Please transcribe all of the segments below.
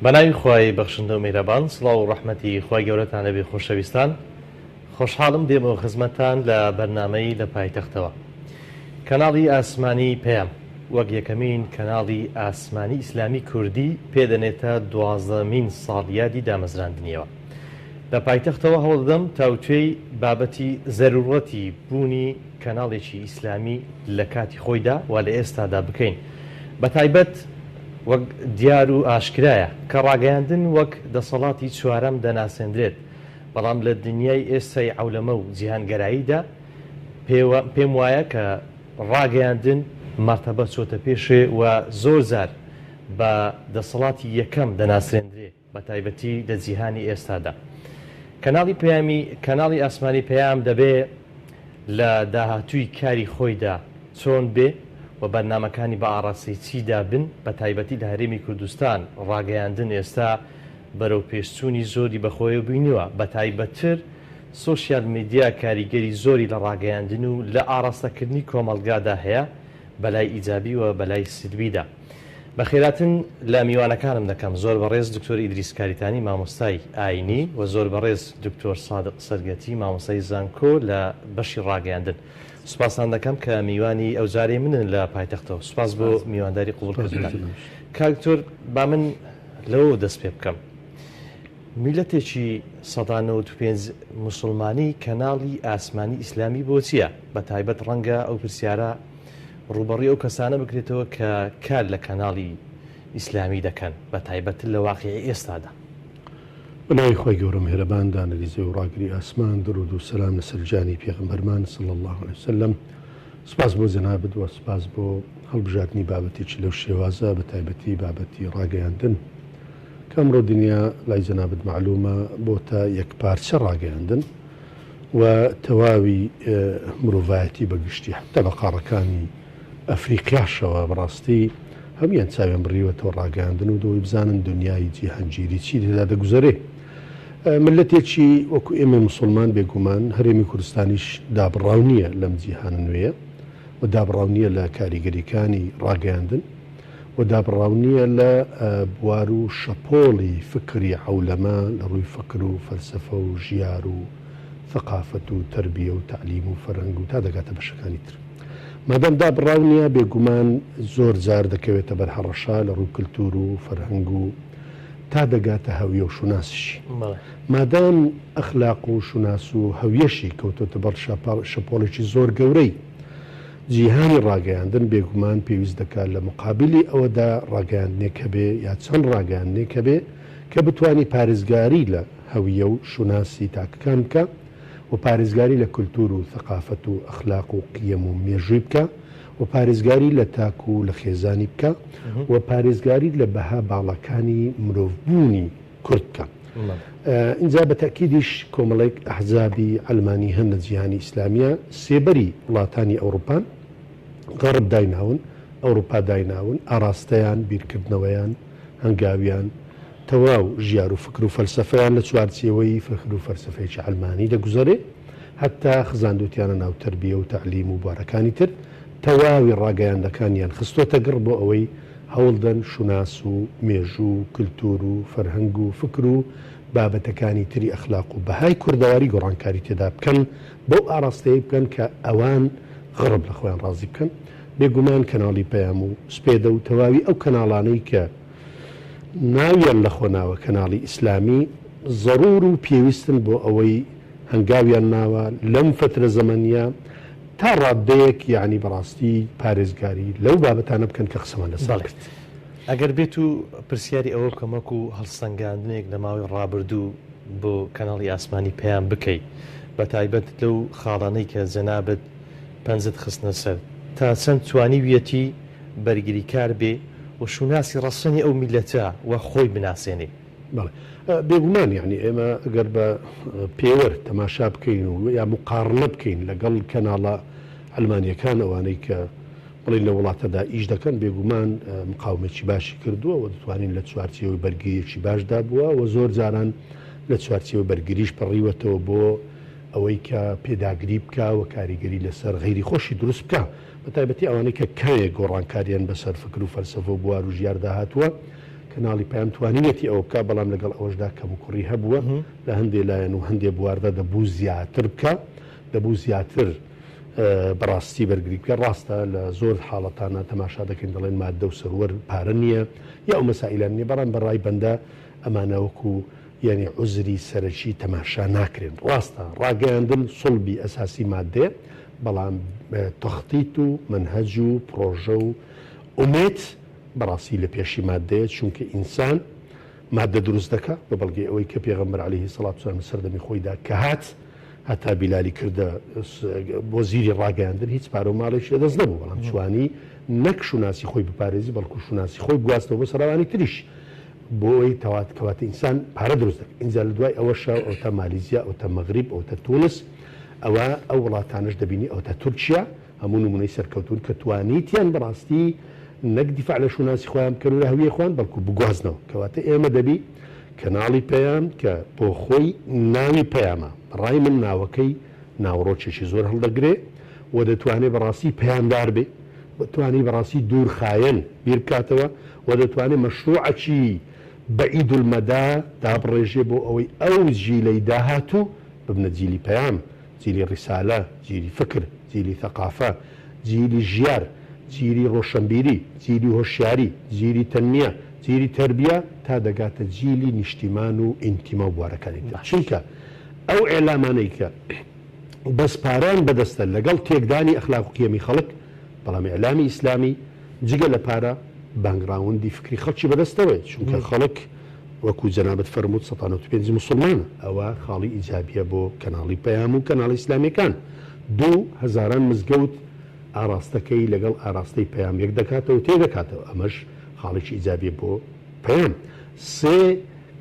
بەناوی خوای بەخشندە و میهرەبان سڵاو و ڕەحمەتی خوای گەورەتان لێبێ خۆشەویستان خۆشحاڵم دێمەوە خزمەتتان لە بەرنامەی لە پایتەختەوە کەناڵی ئاسمانی پەیام وەک یەکەمین کەناڵی ئاسمانی ئیسلامی کوردی پێدەنێتە دوازدەمین ساڵیادی دامەزراندنیەوە لە پایتەختەوە هەوڵدەدەم تاوتوێی بابەتی زەرورەتی بوونی کەناڵێکی ئیسلامی لە کاتی خۆیدا و لە ئێستادا بکەین بەتایبەت وەک دیار و ئاشکرایە کە ڕاگەیاندن وەک دەسەڵاتی چوارەم دەناسێندرێت بەڵام لە دنیای ئێستای عەولەمە و جیهانگەراییدا پێم وایە کە ڕاگەیاندن مەرتەبە چۆتە پێشێ و زۆر جار بە دەسەڵاتی یەکەم دەناسرێندرێ. بەتایبەتی لە جیهانی ئێستادا کەناڵی پەیامی کەناڵی ئاسمانی پەیام دەبێ لە داهاتووی کاری خۆیدا چۆن بێ و بەرنامەکانی بە ئاڕاستەی چیدا بن بەتایبەتی لە هەرێمی کوردستان ڕاگەیاندن ئێستا بەرەو پێشچوونی زۆری بەخۆیەوە بینیوە بەتایبەتتر سۆشیال میدیا کاریگەری زۆری لە ڕاگەیاندن و لە ئاڕاستەکردنی کۆمەڵگادا هەیە بەلای ئیجابی و بەلای سلبیدا. بەخێراتن لە میوانەکانم دەکەم زۆر بەڕێز دکتۆر ئیدریس کاریتانی مامۆستای ئاینی و زۆر بەڕێز دکتۆر سادق سەرگەتی مامۆستای زانکۆ لە بەشی ڕاگەیاندن سوپاستان دەکەم کە میوانی ئەوجارەی منن لە پایتەختەوە سوپاس بۆ میوانداری قبوڵکردنتان کاک دکتۆر با من لەوەوە دەست پێ بکەم میلەتێکی 95 موسڵمانی کەناڵی ئاسمانی ئیسلامی بۆ چییە؟ بە تایبەت ڕەنگە ئەو پرسیارە ڕووبەڕووی ئەو کەسانە بکرێتەوە کە کار لە کەناڵی ئیسلامی دەکەن، بە تایبەتتر لە واقیعی ئێستادا. بە ناوی خوای گەورە میهرەبان دانەری زەوی و ڕاگری ئاسمان دروود و سەلام لەسەر گیانی پێغەمبەرمان صلی اللە علیە وسلم سوپاس بۆ جەنابت وە سوپاس بۆ هەڵبژاردنی بابەتێکی لەو شێوازە بە تایبەتی بابەتی ڕاگەیاندن کە ئەمڕۆ دنیا لای جەنابت مەعلومە بۆتە یەکپارچە ڕاگەیاندن و تەواوی مرۆڤایەتی بە گشتی حتا بە قاڕەکانی ئەفریقیاشەوە بەڕاستی هەموویان چاویان بڕیوەتەوە ڕاگەیاندن و دەوەی بزانن دنیای جیهانگیری چی تێدا دەگوزەرێ. مللەتێکی وەکو ئێمەی موسڵمان بێگومان هەرێمی کوردستانیش دابڕاو نییە لەم جیهانە نوێیە و دابڕاو نییە لە کاریگەریەکانی ڕاگەیاندن و دابڕاو نییە لە بوار و شەپۆڵی فکری عەولەمە لە ڕووی فکر و فەلسەفە و ژیار و ثەقافەت و تەربیە و تەعلیم و فەرهەنگ و تا دەگاتە بەشەکانی تر. مادام دابڕاو نییە بێگومان زۆر جار دەکەوێتە بەر هەڕەشە لە ڕووی کلتور و فەرهەنگ و تا دەگاتە هەویە و شوناسیشی. مادام ئەخلاق و شوناس و هەویەشی کەوتۆتە بەر شەپۆڵێکی زۆر گەورەی جیهانی ڕاگەیاندن بێگومان پێویست دەکات لە مقابلی ئەوەدا ڕاگەیاندنێک هەبێ یا چەند ڕاگەیاندنێک هەبێ کە بتوانی پارێزگاری لە هەویە و شوناسی تاکەکان بکا و پارێزگاری لە کولتور و ثەقافەت و ئەخلاق و قیەم و مێژووی بکا و پارێزگاری لە تاک و لە خێزانی بکا و پارێزگاری لە بەها باڵاکانی مرۆڤبوونی کورد بکا. ئینجا بە تەئکیدیش کۆمەڵێک ئەحزابی عەلمانی هەن لە جیهانی ئیسلامیە سێبەری وڵاتانی ئەوڕوپان، غەڕب دایناون، ئەوڕوپا دایناون، ئاڕاستەیان، بیرکردنەوەیان، هەنگاویان، تەواو ژیار و فکر و فەلسەفەیان لە چوارچێوەی فکر و فەلسەفەیەکی عەلمانی دەگوزەرێ، هەتا خزاندوتیانە ناو تەربیە و تەعلیم و بوارەکانی تر، تەواوی ڕاگەیاندەکانیان خستۆتە گڕ بۆ ئەوەی هەوڵدەن شوناس و مێژوو و کلتور و فەرهەنگ و فکر و بابەتەکانی تری ئەخلاق و بەهای کوردەواری گۆڕانکاری تێدا بکەن بەو ئاڕاستەیەی بکەن کە ئەوان غەڕب لە خۆیان ڕازی بکەن بێگومان کەناڵی پەیام و سپێدە و تەواوی ئەو کەناڵانەی کە ناویان لە خۆ ناوە کەناڵی ئیسلامی زەڕور و پێویستن بۆ ئەوەی هەنگاویان ناوە لەم فەترە زەمەنیە تا ڕاددەیەک یەعنی بەڕاستی پارێزگاری لەو بابەتانە بکەن کە قسەمان لەسەر بەڵێ کرد. ئەگەر بێت و پرسیاری ئەوە بکەم وەکو هەڵسەنگاندنێک لە ماوەی ڕابردوو بۆ کەناڵی ئاسمانی پەیام بکەی بە تایبەت لەو خاڵانەی کە جەنابت پەنجەت خستنە سەر تا چەند توانیویەتی بەرگریکار بێ و شوناسی ڕەسەنی ئەو میللەتە و خۆی بناسێنێ؟ بەڵێ بێگومان یانی ئێمە ئەگەر بە پێوەر تەماشا بکەین و یا مقاڕنە بکەین لەگەڵ کەناڵە عەلمانیەکان ئەوانەی کە بڵێین لە وڵاتەدا ئیش دەکەن بێگومان مقاومەکی باشی کردووە و دەتوانین لە چوارچێوەی بەرگریەکی باشدا بووە و زۆر جاران لە چوارچێوەی بەرگریش پەڕیوەتەوە بۆ ئەوەی کە پێداگری بکا و کاریگەری لەسەر غەیری خۆشی دروست بکا بە تایبەتی ئەوانەی کە کەمێک گۆڕانکاریان بەسەر فکر و فەلسەفە و بوار و ژیاردا هاتووە. کەناڵی پەیام توانیویەتی ئەوە بکا، بەڵام لەگەڵ ئەوەشدا کەموکوڕی هەبووە لە هەندێ لایەن و هەندێ بواردا دەبوو زیاتر بکا، دەبوو زیاتر بەڕاستی بەرگری بکا. ڕاستە لە زۆر حاڵەتانا تەماشا دەکەین دەڵێن ماددە و سەروەر پارە نییە یا ئەو مەسائیلانە نییە، بەڵام بە ڕای بەندە ئەمانە وەکوو یانی عوزری سەرەکی تەماشا ناکرێن. ڕاستە ڕاگەیاندن سوڵبی ئەساسی ماددەیە، بەڵام تەختیت و مەنهەج و پڕۆژە و ئومێد بەڕاستی لە پێشی ماددەیە، چونکە ئینسان ماددە دروست دەکا، بە بەڵگەی ئەوەی کە پێغەمبەر علیه الصلوة والسلام لە سەردەمی خۆیدا کە هات هەتا بیلالی کردە وەزیری ڕاگەیاندن هیچ پارە و ماڵێکی لەدەست نەبوو، بەڵام توانی نەک شوناسی خۆی بپارێزی بەڵکو شوناسی خۆی بگواستەوە بۆ سەر ئەوانی تریش بۆ ئەوەی تەوات کەواتە ئینسان پارە دروست دەکات. ئینجا لە دوای ئەوەشە ئەوتا مالیزیا ئەوتا مەغریب ئەوتا تونس ئەوە ئەو وڵاتانەش دەبینی ئەوتا تورکیا هەموو نمونەی سەرکەوتوون کە توانیتیان بەڕاستی نەک دیفاع لە شوناسی خۆیان بکەن و لە هەویەی خۆیان بەڵکو بگوازنەوە. کەواتە ئێمە دەبی کەناڵی پەیام کە بۆ خۆی ناوی پەیامە بەڕای من ناوەکەی ناوەڕۆکێکی زۆر هەڵدەگرێ و دەتوانێ بەڕاستی پەیامدار بێ دەتوانی بەڕاستی دوورخایەن بیر بکاتەوە و دەتوانێ مەشروعەکی بەعیدولمەدا دابڕێژێ بۆ ئەوەی ئەو جیلەی داهاتوو ببنە جیلی پەیام. جیلی ڕیسالە، جیلی فکر، جیلی ثەقافە، جیلی ژیار، جیلی ڕۆشەنبیری، جیلی هۆشیاری، جیلی تەنمیە، جیلی تەربیە تا دەگاتە جیلی نیشتیمان و ئینتیما و بوارەکانی تر. چونکە ئەو ئیعلامانەی کە بەس پارەیان بەدەستە لەگەڵ تێکدانی ئەخلاق و قیەمی خەڵک، بەڵام ئیعلامی ئیسلامی جگە لە پارە بانگراوندی فکری خەڵکی بەدەستەوەیە، چونکە خەڵک وەکو جەنابت فەرمووت 195 موسڵمانە، ئەوە خاڵی ئیجابیە بۆ کەناڵی پەیام و کەناڵە ئیسلامیەکان. دوو، هەزاران مزگەوت ئاڕاستەکەی لەگەڵ ئاراستەی پەیام یەک دەکاتەوە و تێدەکاتەوە، ئەمەش خاڵێکی ئیجابیە بۆ پەیام. سێ،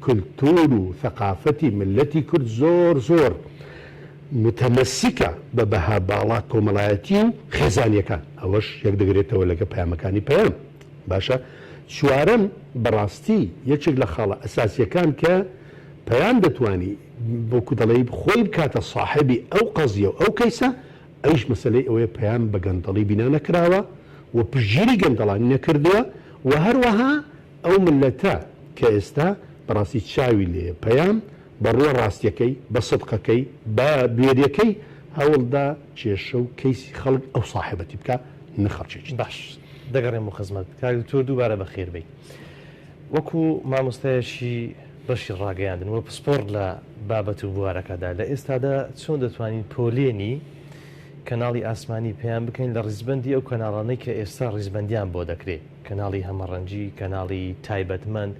کلتور و ثەقافەتی میللەتی کورد زۆر زۆر موتەمەسیکە بە بەها باڵا کۆمەڵایەتی و خێزانیەکان، ئەوەش یەکدەگرێتەوە لەگە پەیامەکانی پەیام. باشە چوارەم، بەڕاستی یەکێک لە خاڵە ئەساسیەکان کە پەیام دەتوانی وەکو دەڵێی خۆی بکاتە ساحێبی ئەو قەزیە و ئەو کەیسە، ئەویش مەسەلەی ئەوەیە پەیام بە گەندەڵی بینا نەکراوە و پشتگیری گەندەڵانی نەکردووە و هەروەها ئەو مللەتە کە ئێستا بەڕاستی چاوی لێیە پەیام بە ڕووە ڕاستیەکەی، بە سدقەکەی، بە بوێریەکەی هەوڵدا کێشە و کەیسی خەڵک ئەو ساحێبەتی بکا نە خەڵکێکی تر. باش دەگەڕێم بۆ خزمەت کاک دکتۆر دووبارە بەخێر بێی. وەکو مامۆستایەکی بەشی ڕاگەیاندن و پسپۆڕ لە بابەت و بوارەکەدا لە ئێستادا چۆن دەتوانین پۆلێنی کەناڵی ئاسمانی پەیام بکەین لە ڕیزبەندی ئەو کەناڵانەی کە ئێستا ڕیزبەندیان بۆ دەکرێ کەناڵی هەمەڕەنگی کەناڵی تایبەتمەند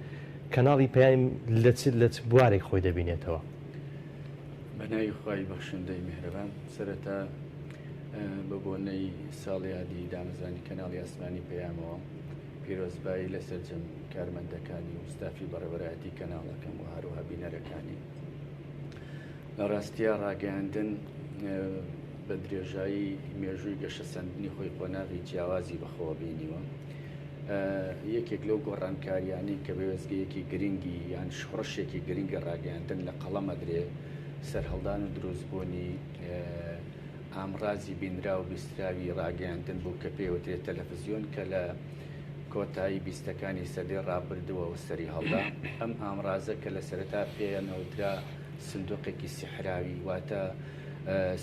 کەناڵی پەیام لە چ لە چ بوارێک خۆی دەبینێتەوە؟ بە ناوی خوای بەخشندەی میهرەبان سەرەتا بە بۆنەی ساڵیادی دامەزرانی کەناڵی ئاسمانی پەیامەوە پیرۆزبایی لە سەرجەم کارمەندەکانی و ستافی بەڕێوەرایەتی کەناڵەکەم و هەروەها بینەرەکانی. لە ڕاستیا ڕاگەیاندن بە درێژایی مێژووی گەشەسەندنی خۆی قۆناغی جیاوازی بەخۆوە بینیوە. یەکێک لەو گۆڕانکاریانەی کە بە وێستگەیەکی گرنگی یان شۆڕشێکی گرنگی ڕاگەیاندن لە قەڵەم ئەدرێ، سەرهەڵدان و دروستبوونی ئامڕازی بینراو و بیستراوی ڕاگەیاندن بوو کە پێی وترێت تەلەفزیۆن کە لە کۆتایی بیستەکانی سەدەی ڕابردووەوە سەری هەڵدا. ئەم ئامڕازە کە لە سەرەتا پێیان ئەوترا سندوقێکی سیحراوی واتە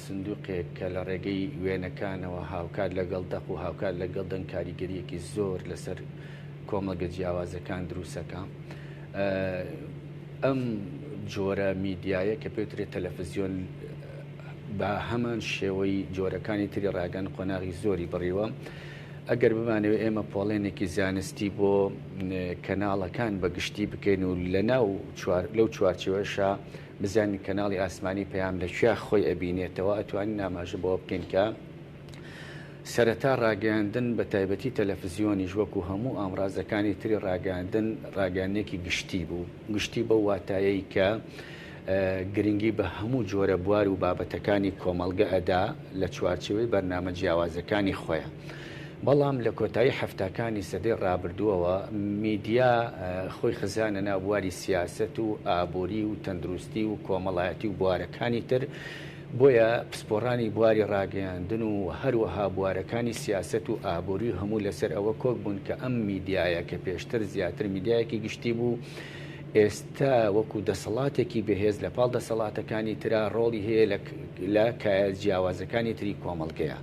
سندوقێک کە لە ڕێگەی وێنەکانەوە هاوکات لەگەڵ دەق و هاوکات لەگەڵ دەنگ کاریگەریەکی زۆر لەسەر کۆمەڵگە جیاوازەکان دروستەکە. ئەم جۆرە میدیایە کە پێوترێت تەلەفزیۆن بە هەمان شێوەی جۆرەکانی تری ڕاگەن قۆناغی زۆری بڕیوە. ئەگەر بمانەوێت ئێمە پۆڵێنێکی زانستی بۆ کەناڵەکان بە گشتی بکەین و لە ناو لەو چوارچێوەشا بزانین کەناڵی ئاسمانی پەیام لە کوێ خۆی ئەبینێتەوە، ئەتوانین ئاماژە بەوە بکەین کە سەرەتا ڕاگەیاندن بە تایبەتی تەلەفزیۆنیش وەکو هەموو ئامڕازەکانی تری ڕاگەیاندن ڕاگەیاندنێکی گشتی بوو، گشتی بەو واتایەی کە گرنگی بە هەموو جۆرە بوار و بابەتەکانی کۆمەڵگە ئەدا لە چوارچێوەی بەرنامە جیاوازەکانی خۆیان. بەڵام لە کۆتایی حەفتاکانی سەدەی ڕابردووەوە میدیا خۆی خزانە ناو بواری سیاسەت و ئابووری و تەندروستی و کۆمەڵایەتی و بوارەکانی تر. بۆیە پسپۆڕانی بواری ڕاگەیاندن و هەروەها بوارەکانی سیاسەت و ئابووری هەموو لەسەر ئەوە کۆک بوون کە ئەم میدیایە کە پێشتر زیاتر میدیایەکی گشتی بوو، ئێستا وەکو دەسەڵاتێکی بەهێز لە پاڵ دەسەڵاتەکانی ترا ڕۆڵی هەیە لە کایە جیاوازەکانی تری کۆمەڵگەیا.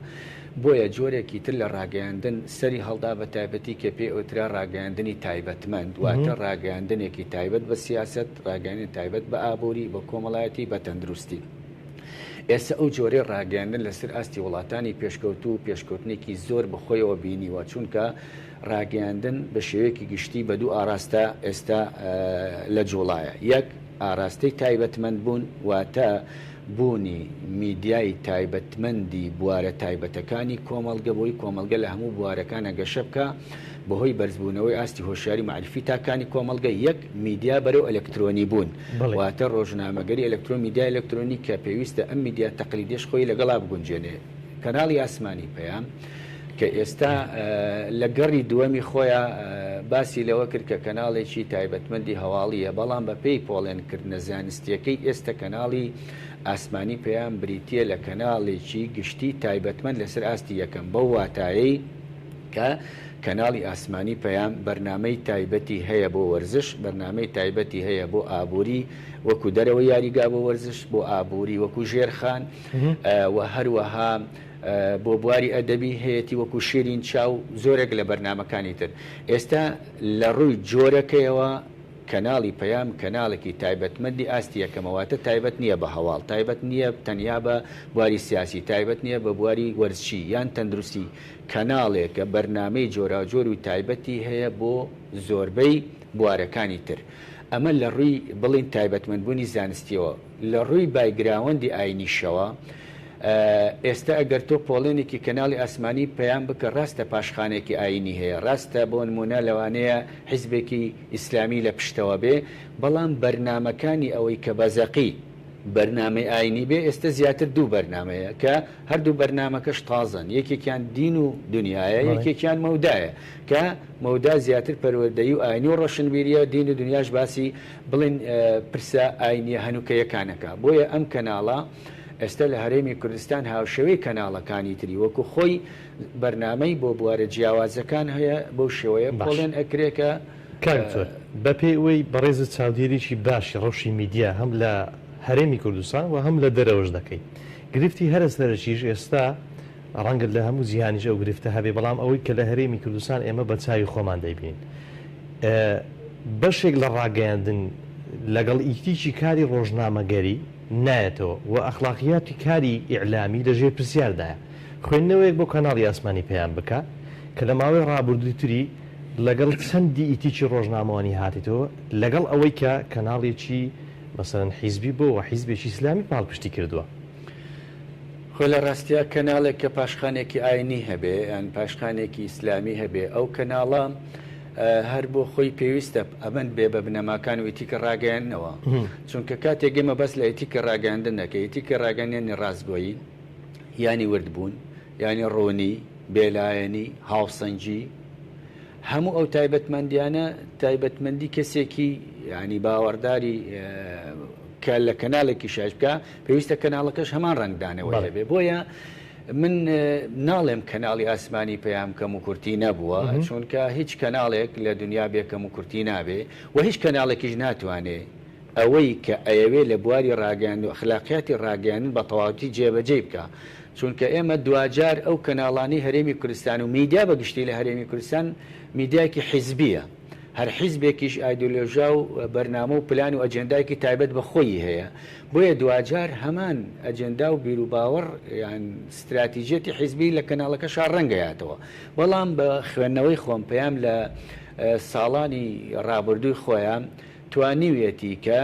بۆیە جۆرێکی تر لە ڕاگەیاندن سەری هەڵدا بە تایبەتی کە پێی ئەوترا ڕاگەیاندنی تایبەتمەند واتە ڕاگەیاندنێکی تایبەت بە سیاسەت، ڕاگەیاندنی تایبەت بە ئابووری، بە کۆمەڵایەتی، بە تەندروستی. ئێستا ئەو جۆرەی ڕاگەیاندن لەسەر ئاستی وڵاتانی پێشکەوتوو پێشکەوتنێکی زۆر بەخۆیەوە بینیوە، چونکە ڕاگەیاندن بە شێوەیەکی گشتی بە دوو ئاراستە ئێستا لە جوڵایە، یەک، ئاراستەی تایبەتمەند بوون، واتە بوونی میدیای تایبەتمەندی بوارە تایبەتەکانی کۆمەڵگە بۆی کۆمەڵگە لە هەموو بوارەکانا گەشە بکا بەهۆی بەرزبوونەوەی ئاستی هۆشیاری مەعریفی تاکانی کۆمەڵگە، یەک، میدیا بەرەو ئەلەکترۆنی بوون، واتە ڕۆژنامەگەری ئەلەکترۆن میدیای ئەلەکترۆنی کە پێویستە ئەم میدیا تەقلیدیەش خۆی لەگەڵا بگونجێنێ. کەناڵی ئاسمانی پەیام کە ئێستا لە گەڕی دووەمی خۆیا باسی لەوە کرد کە کەناڵێکی تایبەتمەندی هەواڵییە، بەڵام بەپێی پۆڵێنکردنە زانستییەکەی ئێستە کەناڵی ئاسمانی پەیام بریتییە لە کەناڵێکی گشتی تایبەتمەند لەسەر ئاستی یەکەم، بەو واتایەی کە کەناڵی ئاسمانی پەیام بەرنامەی تایبەتی هەیە بۆ وەرزش، بەرنامەی تایبەتی هەیە بۆ ئابووری وەکو دەرەوەی یاریگا بۆ وەرزش، بۆ ئابووری وەکو ژێرخان و هەروەها بۆ بواری ئەدەبی هەیەتی وەکو شیرین چاو زۆرێک لە بەرنامەکانی تر. ئێستا لە ڕووی جۆرەکەیەوە کەناڵی پەیام کەناڵێکی تایبەتمەندی ئاستی یەکەمە واتە تایبەت نییە بە هەواڵ، تایبەت نییە تەنیا بە بواری سیاسی، تایبەت نییە بە بواری وەرزشی یان تەندروستی، کەناڵێکە بەرنامەی جۆراوجۆر و تایبەتی هەیە بۆ زۆربەی بوارەکانی تر. ئەمە لە ڕووی بڵێین تایبەتمەندبوونی زانستییەوە. لە ڕووی بایگراوەندی ئاینیشەوە، ئێستە ئەگەر تۆ پۆڵێنێکی کەناڵی ئاسمانی پەیام بکە ڕاستە پاشخانێکی ئاینی هەیە، ڕاستە بۆ نموونە لەوانەیە حیزبێکی ئیسلامی لە پشتەوە بێ، بەڵام بەرنامەکانی ئەوەی کە بە زەقی بەرنامەی ئاینی بێ ئێستە زیاتر دوو بەرنامەیە کە هەردوو بەرنامەکەش تازەن، یەکێکیان دین و دونیایە، یەکێکیان مەودایە کە مەودا زیاتر پەروەردەیی و ئاینی و ڕۆشنبیرییە، دین و دونیاش باسی بڵێین پرسە ئاینییە هەنووکەیەکانەکە. بۆیە ئەم کەناڵە ئێستا لە هەرێمی کوردستان هاوشێوەی کەناڵەکانی تری وەکو خۆی بەرنامەی بۆ بوارە جیاوازەکان هەیە بەو شێوەیە پۆڵێن ئەکرێ کە کاک دکتۆر بەپێی ئەوەی بەڕێزت چاودێریی باشی ڕەوشی میدیا هەم لە هەرێمی کوردستان و هەم لە دەرەوەش دەکەی گرفتی هەرە سەرەکیش ئێستا ڕەنگە لە هەموو جیهانیش ئەو گرفتە هەبێ بەڵام ئەوەی کە لە هەرێمی کوردستان ئێمە بە چاوی خۆمان دەیبینین بەشێک لە ڕاگەیاندن لەگەڵ ئیتیکی کاری ڕۆژنامەگەری نایەتەوە و ئەخلاقیاتی کاری ئیعلامی لە ژێر پرسیاردایە. خوێندنەوەیەک بۆ کەناڵی ئاسمانی پەیام بکە کە لە ماوەی ڕابردووتری لەگەڵ چەندی ئیتیکی ڕۆژنامەوانی هاتیتەوە لەگەڵ ئەوەی کە کەناڵێکی مەسەلەن حیزبی بۆ و حیزبێکی ئیسلامی پاڵپشتی کردووە. خۆ لە ڕاستیا کەناڵێک کە پاشخانێکی ئاینی هەبێ یان پاشخانێکی ئیسلامی هەبێ ئەو کەناڵە هەر بۆ خۆی پێویستە پابەند بێ بە بنەماکان و ئیتیکی ڕاگەیاندنەوە چونکە کاتێک ئێمە بەس لە ئیتیکی ڕاگەیاندن دەکەی ئیتیکی ڕاگەیاندنی ڕاستگۆیی یانی وردبوون یانی ڕوونی بێلایەنی هاوسەنگی هەموو ئەو تایبەتمەندیانە تایبەتمەندی کەسێکی ینی باوەڕداری کە لە کەناڵێکی شاش بکە پێویستە کەناڵەکەش هەمان ڕەنگدانەوەی هەبێ بۆیە من ناڵێم کەناڵی ئاسمانی پەیام کەم و کورتی نەبووە چونکە هیچ کەناڵێک لە دنیا بێ کەم و کورتی نابێ و هیچ کەناڵێکیش ناتوانێ ئەوەی کە ئەیەوێ لە بواری ڕاگەیاندن و ئەخلاقیاتی ڕاگەیاندن بە تەواوەتی جێبەجێی بکا چونکە ئێمە دواجار ئەو کەناڵانەی هەرێمی کوردستان و میدیا بە گشتی لە هەرێمی کوردستان میدیایەکی حیزبیە هەر حیزبێکیش ئایدۆلۆژیا و بەرنامە و پلان و ئەجێندایەکی تایبەت بە خۆیی هەیە، بۆیە دواجار هەمان ئەجێندا و بیروباوەڕ یان ستراتیجیەتی حیزبی لە کەناڵەکەشا ڕەنگەیاتەوە. بەڵام بە خوێندنەوەی خۆم پەیام لە ساڵانی ڕابردووی خۆیا توانیویەتی کە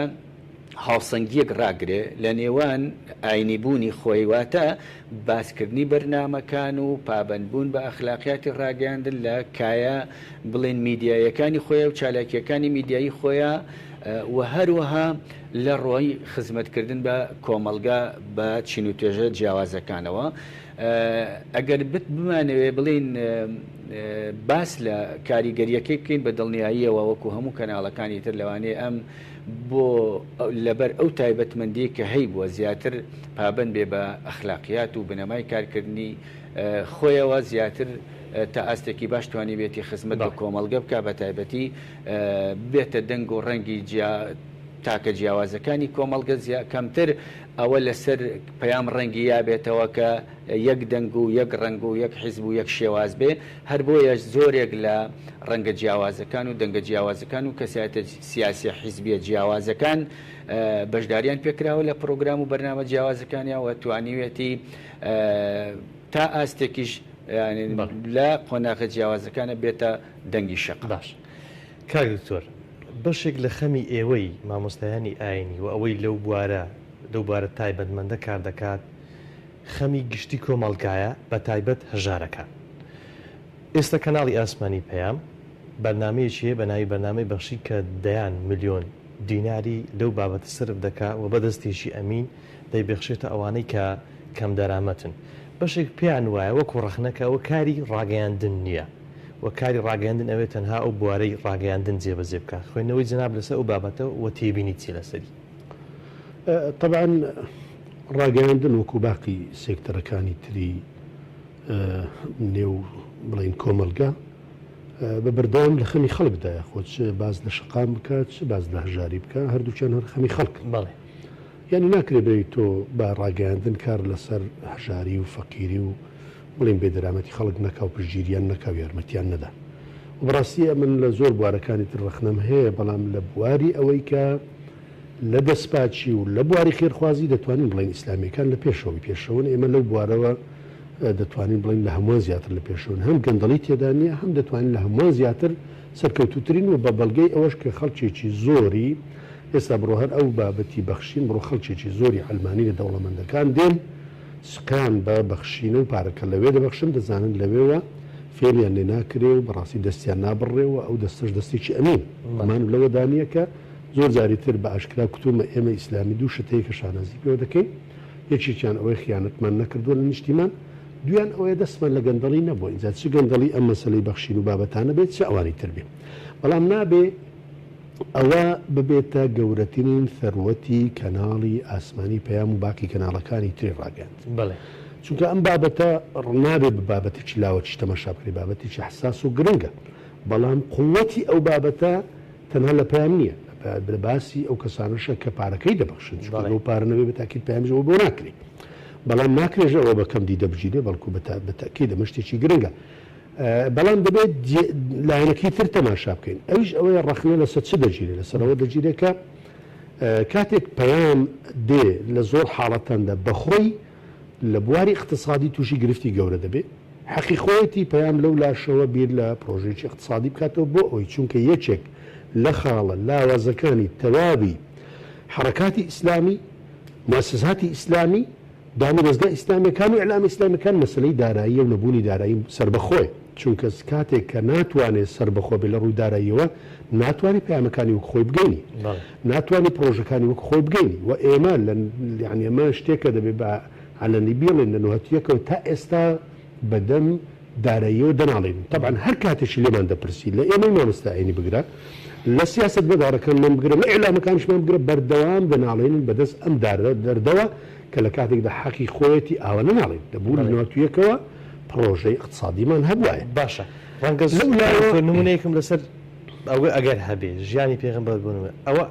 هاوسەنگییەک ڕاگرێ لە نێوان ئاینی بوونی خۆی واتە باسکردنی بەرنامەکان و پابەندبوون بە ئەخلاقیاتی ڕاگەیاندن لە کایە بڵێین میدیاییەکانی خۆیا و چالاکییەکانی میدیایی خۆیا و هەروەها لە ڕۆی خزمەتکردن بە کۆمەڵگا بە چین و توێژە جیاوازەکانەوە. ئەگەر بمانەوێ بڵێین باس لە کاریگەریەکەی بکەین بە دڵنیاییەوە وەکو هەموو کەناڵەکانی تر لەوانەیە ئەم بۆ لەبەر ئەو تایبەتمەندی کە هەیبووە زیاتر پابەند بێ بە ئەخلاقیات و بنەمای کارکردنی خۆیەوە زیاتر تا ئاستێکی باش توانیبێتی خزمەت بە کۆمەڵگە بکا بە تایبەتی بێتە دەنگ و ڕەنگی جیا تاکە جیاوازەکانی کۆمەڵگە زیا کەمتر ئەوە لەسەر پەیام ڕەنگی یابێتەوە کە یەک دەنگ و یەک ڕەنگ و یەک حیزب و یەک شێواز بێ هەر بۆیەش زۆرێک لە ڕەنگە جیاوازەکان و دەنگە جیاوازەکان و کەسایەتە سیاسیە حیزبیە جیاوازەکان بەشداریان پێکراوە لە پڕۆگرام و بەرنامە جیاوازەکانیان و توانیوێتی تا ئاستێکیش لە قۆناغە جیاوازەکانە بێتە دەنگی شەقام. باش کاک دکتۆر بەشێک لە خەمی ئێوەی مامۆستایانی ئاینی و ئەوەی لەو بوارە لەو بوارە تایبەتمەندە کار دەکات خەمی گشتی کۆمەڵگایە بە تایبەت هەژارەکان. ئێستا کەناڵی ئاسمانی پەیام بەرنامەیەکی هەیە بە ناوی بەرنامەی بەخشین کە دەیان ملیۆن دیناری لەو بابەتە سەرف دەکا و بە دەستێکی ئەمین دەیبەخشێتە ئەوانەی کە کەمدەرامەتن. بەشێک پێیان وایە وەکو ڕەخنە کە ئەوە کاری ڕاگەیاندن نییە و کاری ڕاگەیاندن ئەوێ تەنها ئەو بوارەی ڕاگەیاندن جێبەجێ بکات. خوێندنەوەی جەناب لەسەر ئەو بابەتە و تێبینیت چیە لەسەری؟ تەبعەن ڕاگەیاندن وەکو باقی سێکتەرەکانی تری نێو بڵێین کۆمەڵگا بە بەردەوام لە خەمی خەڵکدایە خۆ چ باس لە شەقام بکات چ باس لە هەژاری بکە هەردووکیان هەر خەمی خەڵکن. بەڵێ. یانی ناکرێ بێی تۆ بە ڕاگەیاندن کار لەسەر هەژاری و فەقیری و بڵێین بێدەرامەتی خەڵک نەکا و پشتگیریان نەکا و یارمەتیان نەدا. و بەڕاستی ئەمن لە زۆر بوارەکانی تر ڕەخنەم هەیە بەڵام لە بواری ئەوەی کە لە دەستپاکی و لە بواری خێرخوازی دەتوانین بڵێین ئیسلامیەکان لە پێشەوەی پێشەوەن ئێمە لەو بوارەوە دەتوانین بڵێین لە هەمووان زیاتر لە پێشەوەن هەم گەندەڵی تێدا نییە هەم دەتوانین لە هەمووان زیاتر سەرکەوتووترین و بە بەڵگەی ئەوەش کە خەڵکێکی زۆری ئێستا بڕۆ هەر ئەو بابەتی بەخشین بڕۆ خەڵکێکی زۆری عەلمانی لە دەوڵەمەندەکان دێن سقیان بە بەخشینە و پارەکە لەوێ دەبەخشن دەزانن لەوێوە فێڵیان لێ ناکرێ و بەڕاستی دەستیان نابڕێ و ئەو دەستەش دەستێکی ئەمین گومانم لەوەدا نییە کە زۆر جاری تر بە ئاشکرا کوتومە ئێمە ئیسلامی دوو شت هەیە کە شانازی پێوە دەکەین یەکێکیان ئەوەی خیانەتمان نەکردووە لە نیشتیمان دویان ئەوەیە دەستمان لە گەندەڵی نەبووە ئینجا چ گەندەڵی ئەم مەسەلەی بەخشین و بابەتانە بێت چ ئەوانی تر بێ بەڵام نابێ ئەوە ببێتە گەورەترین سەروەتی کەناڵی ئاسمانی پەیام و باقی کەناڵەکانی تری ڕاگەیاند. بەڵێ. چونکە ئەم بابەتە نابێ بە بابەتێکی لاوەکی تەماشا بکرێ، بابەتێکی حەساس و گرنگە، بەڵام قووەتی ئەو بابەتە تەنها لە پەیام نییە، لە باسی ئەو کەسانەشە کە پارەکەی دەبەخشن، چونکە بەڵێ. ئەو پارە نەبێ بە تاکید پەیامیش ئەوە بۆ ناکرێ. بەڵام ناکرێش ئەوە بە کەم دیدە بگیرێ، بەڵکو بە تەئکید ئەمە شتێکی گرنگە. بەڵام دەبێت لایەنەکەی تر تەماشا بکەین ئەویش ئەوەیە ڕەخنە لەسەر چ دەگیرێ لەسەر ئەوە دەگیرێ کە کاتێک پەیام دێ لە زۆر حاڵەتاندا بەخۆی لە بواری اقتصادی تووشی گرفتی گەورە دەبێ حەقی خۆیەتی پەیام لەو لاشەوە بیر لە پرۆژێکی اقتصادی بکاتەوە بۆ ئەوەی چونکە یەکێک لە خاڵە لاوازەکانی تەواوی حەڕەکاتی ئیسلامی موسساتی ئیسلامی دامودەزگا ئیسلامیەکان و ئیعلامە ئیسلامیەکان مەسەلەی داراییە و نەبوونی دارایی سەربەخۆیە، چونکە کاتێک کە ناتوانێت سەربەخۆ بێت لە ڕووی داراییەوە ناتوانێت پەیامەکانی وەک خۆی بگەینی، ناتوانێت پڕۆژەکانی وەک خۆی بگەینی و ئێمە لە یانی ئەمە شتێکە دەبێت بە عەلەنی بیڵێین لە نۆهەتیەکەوە تا ئێستا بەدەم داراییەوە دەناڵێنین تەبعەن هەر کاتێکی لێمان دەپرسی لە ئێمەی مامۆستا ئاینی بگرە لە سیاسەتمەدارەکانمان بگرە لە ئیعلامەکانیشمان بگرە بەردەوام دەناڵێنین بەدەست ئەم دەردەوە کە لە کاتێکدا حەقی خۆیەتی ئاوا نەناڵێین دەبوو لە نۆهەتویەکەوە پڕۆژەی ئیقتسادیمان هەبوایە باشە ڕەنگە لەو لاوە نمونەیەکم لەسەر ئەوە ئەگەر هەبێ ژیانی پێغەمبەر بۆ نمونە ئەوە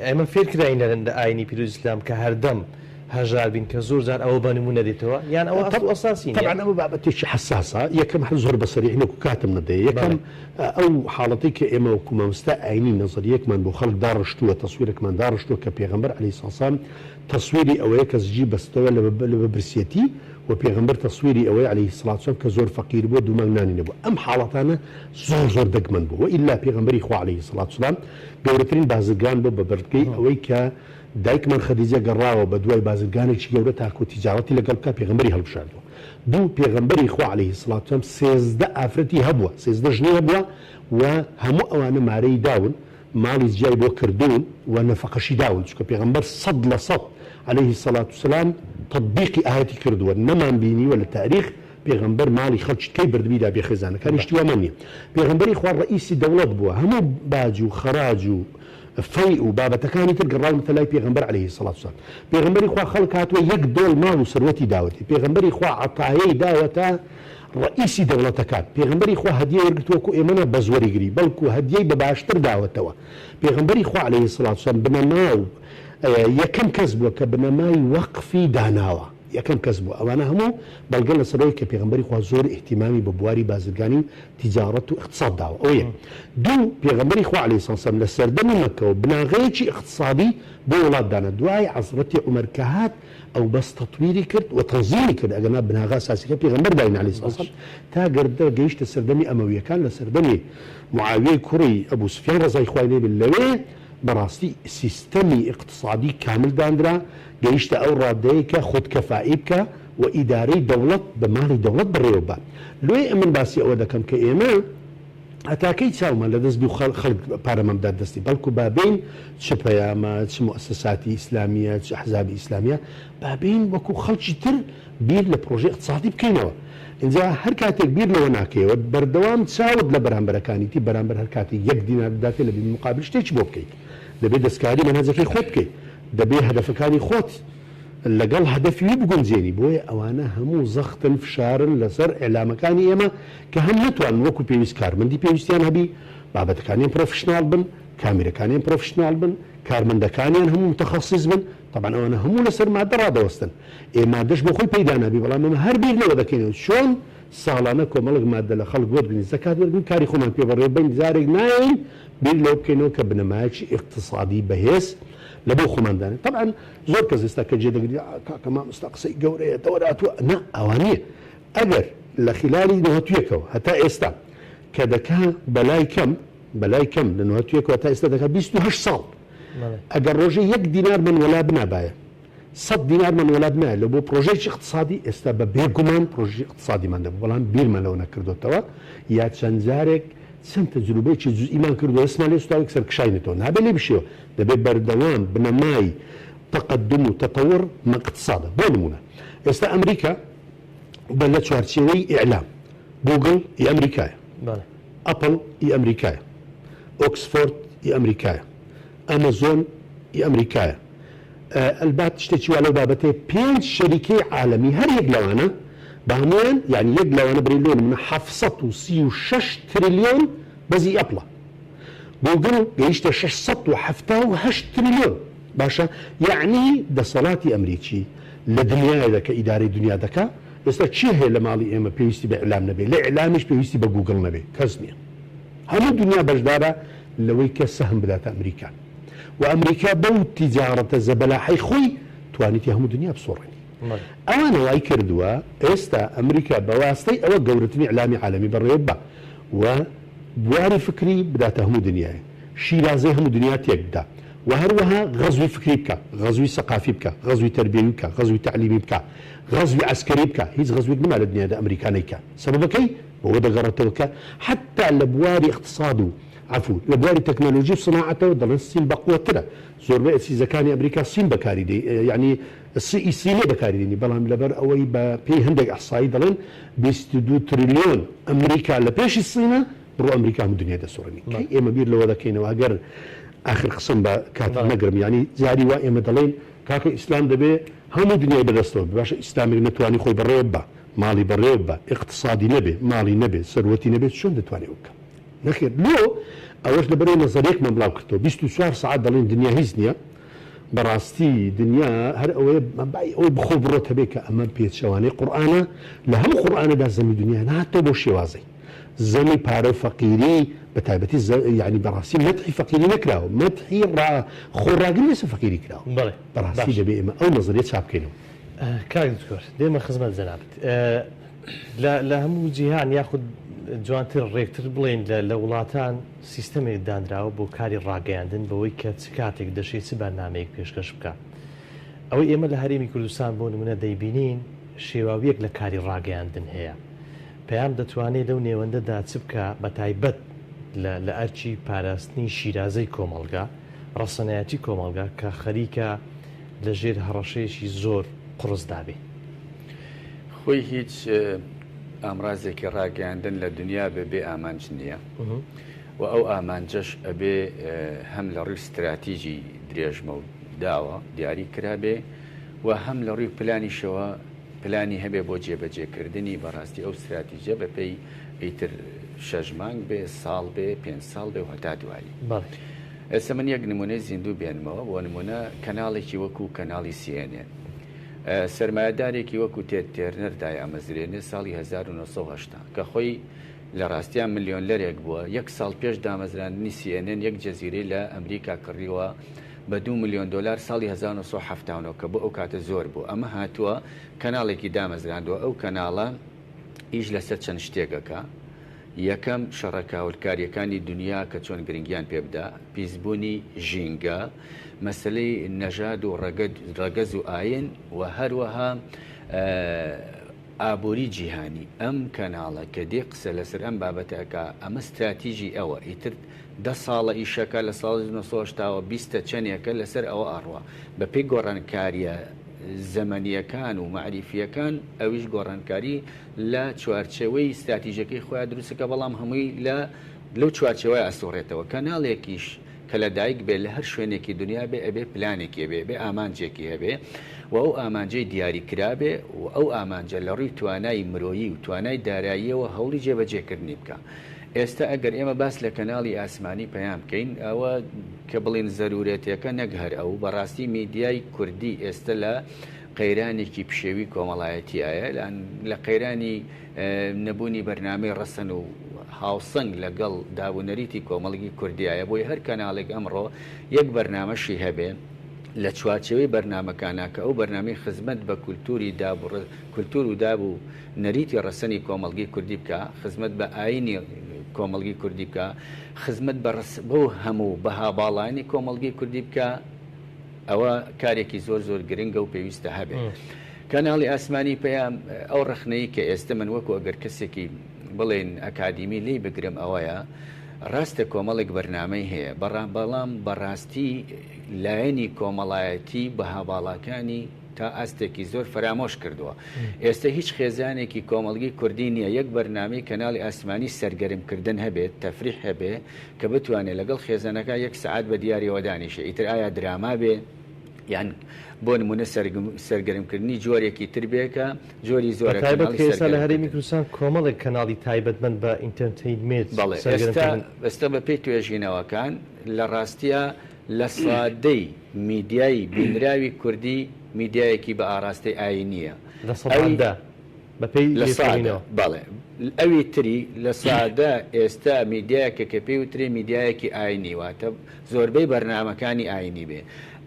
ئێمە فێرکراین لە ئاینی پیرۆز ئیسلام کە هەردەم هەژار بین کە زۆر جار ئەوە بە نمونە دێتەوە یان ئەوە ئەسڵ و ئەساسی نیە؟ تەبعەن ئەمە بابەتێکی حەساسە یەکەم هەر زۆر بە سەریعی وەکو کاتم نەدەیە یەکەم ئەو حاڵەتەی کە ئێمە وەکو مامۆستا ئاینی نەزەریەکمان بۆ خەڵک داڕشتووە تەسویرەکمان داڕشتووە کە پێغەمبەر عەلەیهی سڵام تەسویری ئەوەیە کە زگی بەستەوە لە بە برسیەتی و پێغەمبەر تەسویری ئەوەیە عەلەیهی سڵات سلام کە زۆر فەقیر بووە دوو مانگ نانی نەبووە ئەم حاڵەتانە زۆر زۆر دەگمەن بووە وئیلا پێغەمبەری خوا عەلەیهی سڵات سلام گەورەترین بازرگان بووە بە بەرگەی ئەوەی کە دایکمان خەدیجە گەڕاوە بە دوای بازرگانێکی گەورە تاکو تیجاڕەتی لەگەڵ بکات پێغەمبەری هەڵبژاردووە دوو پێغەمبەری خوا عەلەیهی سڵات سلام 13 ئافرەتی هەبووە 13 ژنی هەبووە و هەموو ئەوانە مارەی داون ماڵی جیای بۆ کردوون و نەفەقەشی داون چونکە پێغەمبەر سەد لە سەد. علیە الصلوة والسلام تطبیقی ئایەتی کردووە نەمان بینیوە لە تاریخ پێغەمبەر ماڵی خەڵکی کەی بردبی دا بێ خێزانەکانی شتی وامان نیە پێغەمبەری خوا ڕەئیسی دەوڵەت بووە هەموو باج و خەراج و فەیء و بابەتەکانی تر گەڕاونەتە لای پێغەمبەر علیە الصلوة والسلام پێغەمبەری خوا خەڵک هاتووە یەک دۆڵ ماڵ و سەروەتی داوەتێ پێغەمبەری خوا عەتایەی داوەتە ڕەئیسی دەوڵەتەکان پێغەمبەری خوا هەدیە وەرگرتووە وەکو ئێمە نا بەس وەریگری بەڵکو هەدیەی بە باشتر داوەتەوە پێغەمبەری خوا علیە الصلوة والسلام بنەما و یەکەم کەس بووە کە بنەمای وەقفی داناوە یەکەم کەس بووە ئەوانە هەموو بەڵگەن لەسەر ئەوەی کە پێغەمبەری خوا زۆر ئیهتیمامی بە بواری بازرگانی و تیجاڕەت و ئیقتساد داوە ئەوە یەک دوو پێغەمبەری خوا علیە الصلوة والسلام لە سەردەمی مەککەوە بناغەیەکی ئیقتسادی بۆ وڵات دانا دوای عەزرەتی عومەر کە هات ئەو بەس تەتویری کرد و تەنزیمی کرد ئەگەرنا بناغە ئەساسیەکە پێغەمبەر داینا علیە الصلوة والسلام تا گەردە گەیشتە سەردەمی ئەمەویەکان لە سەردەمی معاویەی کوڕی ئەبو سفیان ڕەزای خوای لێ بێت لەوێ بەڕاستی سیستەمی ئیقتسادی کامل داندرا، گەیشتە ئەو ڕادەیەی کە خودکەفائی بکا و ئیدارەی دەوڵەت بە ماڵی دەوڵەت بەڕێوە ببا. لۆیە ئەمن باسی ئەوە دەکەم کە ئێمە هەتا کەی چاومان لە دەست بی و خەڵک پارەمان بدات دەستی، بەڵکو با بێین چ پەیامە، چ موئەسەساتی ئیسلامییە، چ ئەحزابی ئیسلامییە، با بێین وەکوو خەڵکی تر بیر لە پرۆژەی ئیقتسادی بکەینەوە. ئینجا هەر کاتێک بیر لەوە ناکەیەوە بەردەوام چاوت لە بەرامبەرەکانیتی، بەرامبەر هەر کاتێک یەک دینار بداتێ لە مقابل شتێکی بۆ بکەیت. دەبێ دەستکاری مەنهەجەکەی خۆت بکەیت، دەبێ هەدەفەکانی خۆت لەگەڵ هەدەفی وی بگونجێنی، بۆیە ئەوانە هەموو زەختن، فشارن لەسەر ئیعلامەکانی ئێمە کە هەم نەتوانن وەکو پێویست کارمەندی پێویستیان هەبی، بابەتەکانیان پرۆفیشناڵ بن، کامیرەکانیان پرۆفیشناڵ بن، کارمەندەکانیان هەموو متخصص بن، تەبعەن ئەوانە هەموو لەسەر مادە ڕادەوەستن، ئێ مادەش بۆ خۆی پەیدا نابی، بەڵام ئێمە هەر بیر لەوە دەکەینەوە چۆن ساڵانە کۆمەڵێک مادە لە خەڵک وەرگرین، زەکات وەرگرین، کاری خۆمان پێ بەڕێوە بەین، جارێک نایەین بیر لەوە بکەینەوە کە بنەمایەکی ئیقتسادی بەهێز لە بۆ خۆمان دانێین. تەبعەن زۆر کەس ئێستا کە جێ دەگری کاکە مامۆستا قسەی گەورەیە دەوەراتوە، نا ئاوا نییە. ئەگەر لە خیلالی نەوەتویەکەوە هەتا ئێستا کە دەکا بەلای کەم بەلای کەم لە نەوەتویەکەوە تا ئێستا دەکا 28 ساڵ ئەگەر ڕۆژێ یەک دینارمان وەلا بنابایە سەت دینارمان وەلا بنایە لە بۆ پرۆژەیەکی ئیقتسادی ئێستا بە بێ گومان پرۆژەی ئیقتسادیمان دەبوو بەڵام بیرمان لەوە نەکردۆتەوە یا چەند جارێک چەند تەجروبەیەکی جزئیمان کردووە دەستمان لێ سوتاوە یەکسەر کشاینەتەوە نابێ لێ بشێوە دەبێ بەردەوام بنەمای تەقەدوم و تەتەور ئیقتسادە بۆ نمونە ئێستا ئەمریکا بە لە چوارچێوەی ئیعلام گوگڵ ی ئەمریکایە ئەپڵ ی ئەمریکایە ئۆکسفۆرد ی ئەمریکایە ئەمەزۆن ی ئەمریکایە ئەلبات شتێکی وا لەو بابەتەیە پێنج شەریکەی عالەمی هەر یەک لەوانە بە هەموویان یانی یەک لەوانە برین لۆ نمونە 736 تریلیۆن بەس ئی ئەپڵە گوگڵ گەیشتە 678 تریلیۆن باشە یەعنی دەسەڵاتی ئەمریکی لە دنیایەدا کە ئیدارەی دنیا دەکا ئێستا کێ هەیە لە ماڵی ئێمە پێویستی بە ئیعلام نەبێ لە ئیعلامیش پێویستی بە گوگڵ نەبێ کەس نییە هەموو دنیا بەشدارە لەوەی کە سەهم بداتە ئەمریکا و ئەمریکا بەو تیجاڕەتە زەبەلاحەی خۆی توانیتی هەموو دنیا بسوڕێنی. ئەوانە وای کردووە ئێستا ئەمریکا بە واستەی ئەوە گەورەترین ئیعلامی عالەمی بەڕێوە ببا و بواری فکری بداتە هەموو دنیایە، شیرازەی هەموو دنیا تێک بدا و هەروەها غەزوی فکری بکا، غەزوی سەقافی بکا، غەزوی تەربیەوی بکا، غەزوی تەعلیمی بکا، غەزوی عەسکەری بکا، هیچ غەزوێک نەما لە دنیادا ئەمریکا نەیکا. سەبەبەکەی بەوە دەگەڕێتەوە کە حەتتا لە بواری ئیقتساد و عەفو، لە بواری تەکنەلۆژی و سناعەتەوە دەڵێن سین بەقوەترە، زۆربەی ئەچیزەکانی ئەمریکا سین بەکاری دێ یانی سی سینە بەکاری دێنی، بەڵام لەبەر ئەوەی بە پێی هەندێک ئەحسایی دەڵێن 22 تریلیۆن ئەمریکا لە پێشی سینە، بڕۆ ئەمریکا هەموو دنیای دەسوڕێنی. کەی ئێمە بیر لەوە دەکەینەوە ئەگەر ئاخر قسەم بە کاتت نەگرم یانی جاری وا ئێمە دەڵێین کاکە ئیسلام دەبێ هەموو دنیای بەدەستەوە بێ، باشە ئیسلامێک نەتوانی خۆی بەڕێوە ببا، ماڵی بەڕێوە ببا، ئیقتسادی نەبێ، ماڵی نەبێ، سەروەتی نەبێ چۆن دەتوانێ ئەوە بکا؟ نەخێر لۆ؟ ئەوەش لەبەرئەوەی نەزەریەکمان بڵاو کردەوە 24 سەعات دەڵێن دنیا هیچ نییە بەڕاستی دنیا هەر ئەوەیە بای ئەوەی بخۆ بڕۆت هەبێ کە ئەمە پێچەوانەی قورئانە لە هەموو قورئانەدا زەمی دنیا نەهاتەوە بۆ شێوازەی زەمی پارە و فەقیری بە تایبەتی یعنی بەڕاستی مەدحی فەقیری نەکراوە مەدحی ڕا خۆڕاگری لەسەر فەقیری کراوە بەڵێ بەڕاستی باش دەبێ ئێمە ئەو نەزەریە چاک بکەینەوە. کاک دکتۆر دێمە خزمەت جەنابت لە لە هەموو جیهان یاخود جوانتر ڕێکتر بڵێین لە لە وڵاتان سیستەمێک دانراوە بۆ کاری ڕاگەیاندن بەوەی کە چ کاتێک دەشێ چ بەرنامەیەک پێشکەش بکا ئەوەی ئێمە لە هەرێمی کوردستان بۆ نمونە دەیبینین شێواویەک لە کاری ڕاگەیاندن هەیە پەیام دەتوانێ لەو نێوەندەدا چ بکا بەتایبەت لە لە ئەرکی پاراستنی شیرازەی کۆمەڵگا ڕەسەنایەتی کۆمەڵگا کە خەریکە. لە ژێر هەڕەشەیەکی زۆر قوڕسدا بێ؟ خۆی هیچ ئامرازێکی ڕاگەیاندن لە دنیا بێ بێ ئامانج نییە و ئەو ئامانجەش ئەبێ هەم لە ڕووی ستراتیجی درێژمەوداوە دیاری کرابێ و هەم لە ڕووی پلانیشەوە پلانی هەبێ بۆ جێبەجێکردنی بەڕاستی ئەو ستراتیجە بەپێی ئیتر شەش مانگ بێ ساڵ بێ پێنج ساڵ بێ و هەتا دوایی. ئێستا من یەک نمونەی زیندوو بێنمەوە بۆ نمونە کەناڵێکی وەکو کەناڵی CNN سەرمایەدارێکی وەکو تێد تێرنەر دایئامەزرێنێ ساڵی 1980 کە خۆی لە ڕاستیا ملیۆنلەرێک بووە یەک ساڵ پێش دامەزراندنی CNN یەک جەزیرەی لە ئەمریکا کڕیوە بە دوو ملیۆن دۆلار ساڵی 1979 کە بۆ ئەو کاتە زۆر بوو ئەمە هاتووە کەناڵێکی دامەزراندووە ئەو کەناڵە ئیش لەسەر چەند شتێک ئەکا، یەکەم، شەڕە کاولکارییەکانی دونیا کە چۆن گرنگیان پێ بدا، پیسبوونی ژینگە، مەسەلەی نەژاد و ڕەگەز و ئاین و هەروەها ئابووری جیهانی. ئەم کەناڵە کە دێ قسە لەسەر ئەم بابەتە ئەکا، ئەمە ستراتیژی ئەوە، ئیتر دە ساڵە ئیشەکە لە ساڵی 1980 وە بیستە چەنێکە لەسەر ئەوە ئەڕوا. بەپێی گۆڕانکارییە زەمەنییەکان و مەعریفییەکان ئەویش گۆڕانکاری لە چوارچێوەی ستراتیژەکەی خۆیا دروست ئەکا بەڵام هەمووی لە لەو چوارچێوەیا ئەسوڕێتەوە. کەناڵێکیش کە لە دایک بێ لە هەر شوێنێکی دنیا بێ ئەبێ پلانێکی هەبێ ئەبێ ئامانجێکی هەبێ و ئەو ئامانجەی دیاری کرابێ و ئەو ئامانجە لە ڕووی توانای مرۆیی و توانای داراییەوە هەوڵی جێبەجێکردنی بکا. ئێستا ئەگەر ئێمە باس لە کەناڵی ئاسمانی پەیام بکەین ئەوە کە بڵێن زەرورەتێکە نەک هەر ئەو، بەڕاستی میدیای کوردی ئێستا لە قەیرانێکی پشێوی کۆمەڵایەتیایە، لە قەیرانی نەبوونی بەرنامەی ڕەسەن و هاوسەنگ لەگەڵ دابونەریتی کۆمەڵگی کوردیایە، بۆیە هەر کەناڵێک ئەمڕۆ یەک بەرنامەشی هەبێ لە چوارچێوەی بەرنامەکانا کە ئەو بەرنامەی خزمەت بە کولتوری داب کولتور و داب و نەریتی ڕەسەنی کۆمەڵگەی کوردی بکا، خزمەت بە ئایینی کۆمەڵگەی کوردی بکا، خزمەت بە بەو هەموو بەها باڵایانەی کۆمەڵگەی کوردی بکا، ئەوە کارێکی زۆر زۆر گرنگە و پێویستە هەبێ. کەناڵی ئاسمانی پەیام، ئەو ڕەخنەی کە ئێستە من وەکو ئەگەر کەسێکی بڵێین ئەکادیمی لێی بگرم ئەوەیە، ڕاستە کۆمەڵێک بەرنامەی هەیە، بەڵام بەڕاستی لایەنی کۆمەڵایەتی بەها باڵاکانی تا ئاستێکی زۆر فەرامۆش کردووە. ئێستە هیچ خێزانێکی کۆمەڵگەی کوردی نییە یەک بەرنامەی کەناڵی ئاسمانی سەرگەرم کردن هەبێت، تەفریح هەبێ کە بتوانێ لەگەڵ خێزانەکە یەک سەعات بە دیاریەوە دانیشێ ئیتر ئایا دراما بێ یان بۆ نمونە سەرگەرم کردنی جۆرێکی تر بێ کە جۆری زۆرە بەتایبەت کە ئێستا لە هەرێمی کوردستان کۆمەڵێک کەناڵی تایبەتمەند بە entertainment بەڵێ ئێستا ئێستا بە پێی توێژینەوەکان لە ڕاستیا لە سادەی میدیای بینراوی کوردی میدیایەکی بە ئاراستەی ئایینییە. لە سەدا دە بە پێی لە سادە لێکۆڵینەوە. بەڵێ. ئەوی تری لە سادە ئێستا میدیایەکە کە پێی وترێ میدیایەکی ئایینی واتە زۆربەی بەرنامەکانی ئایینی بێ.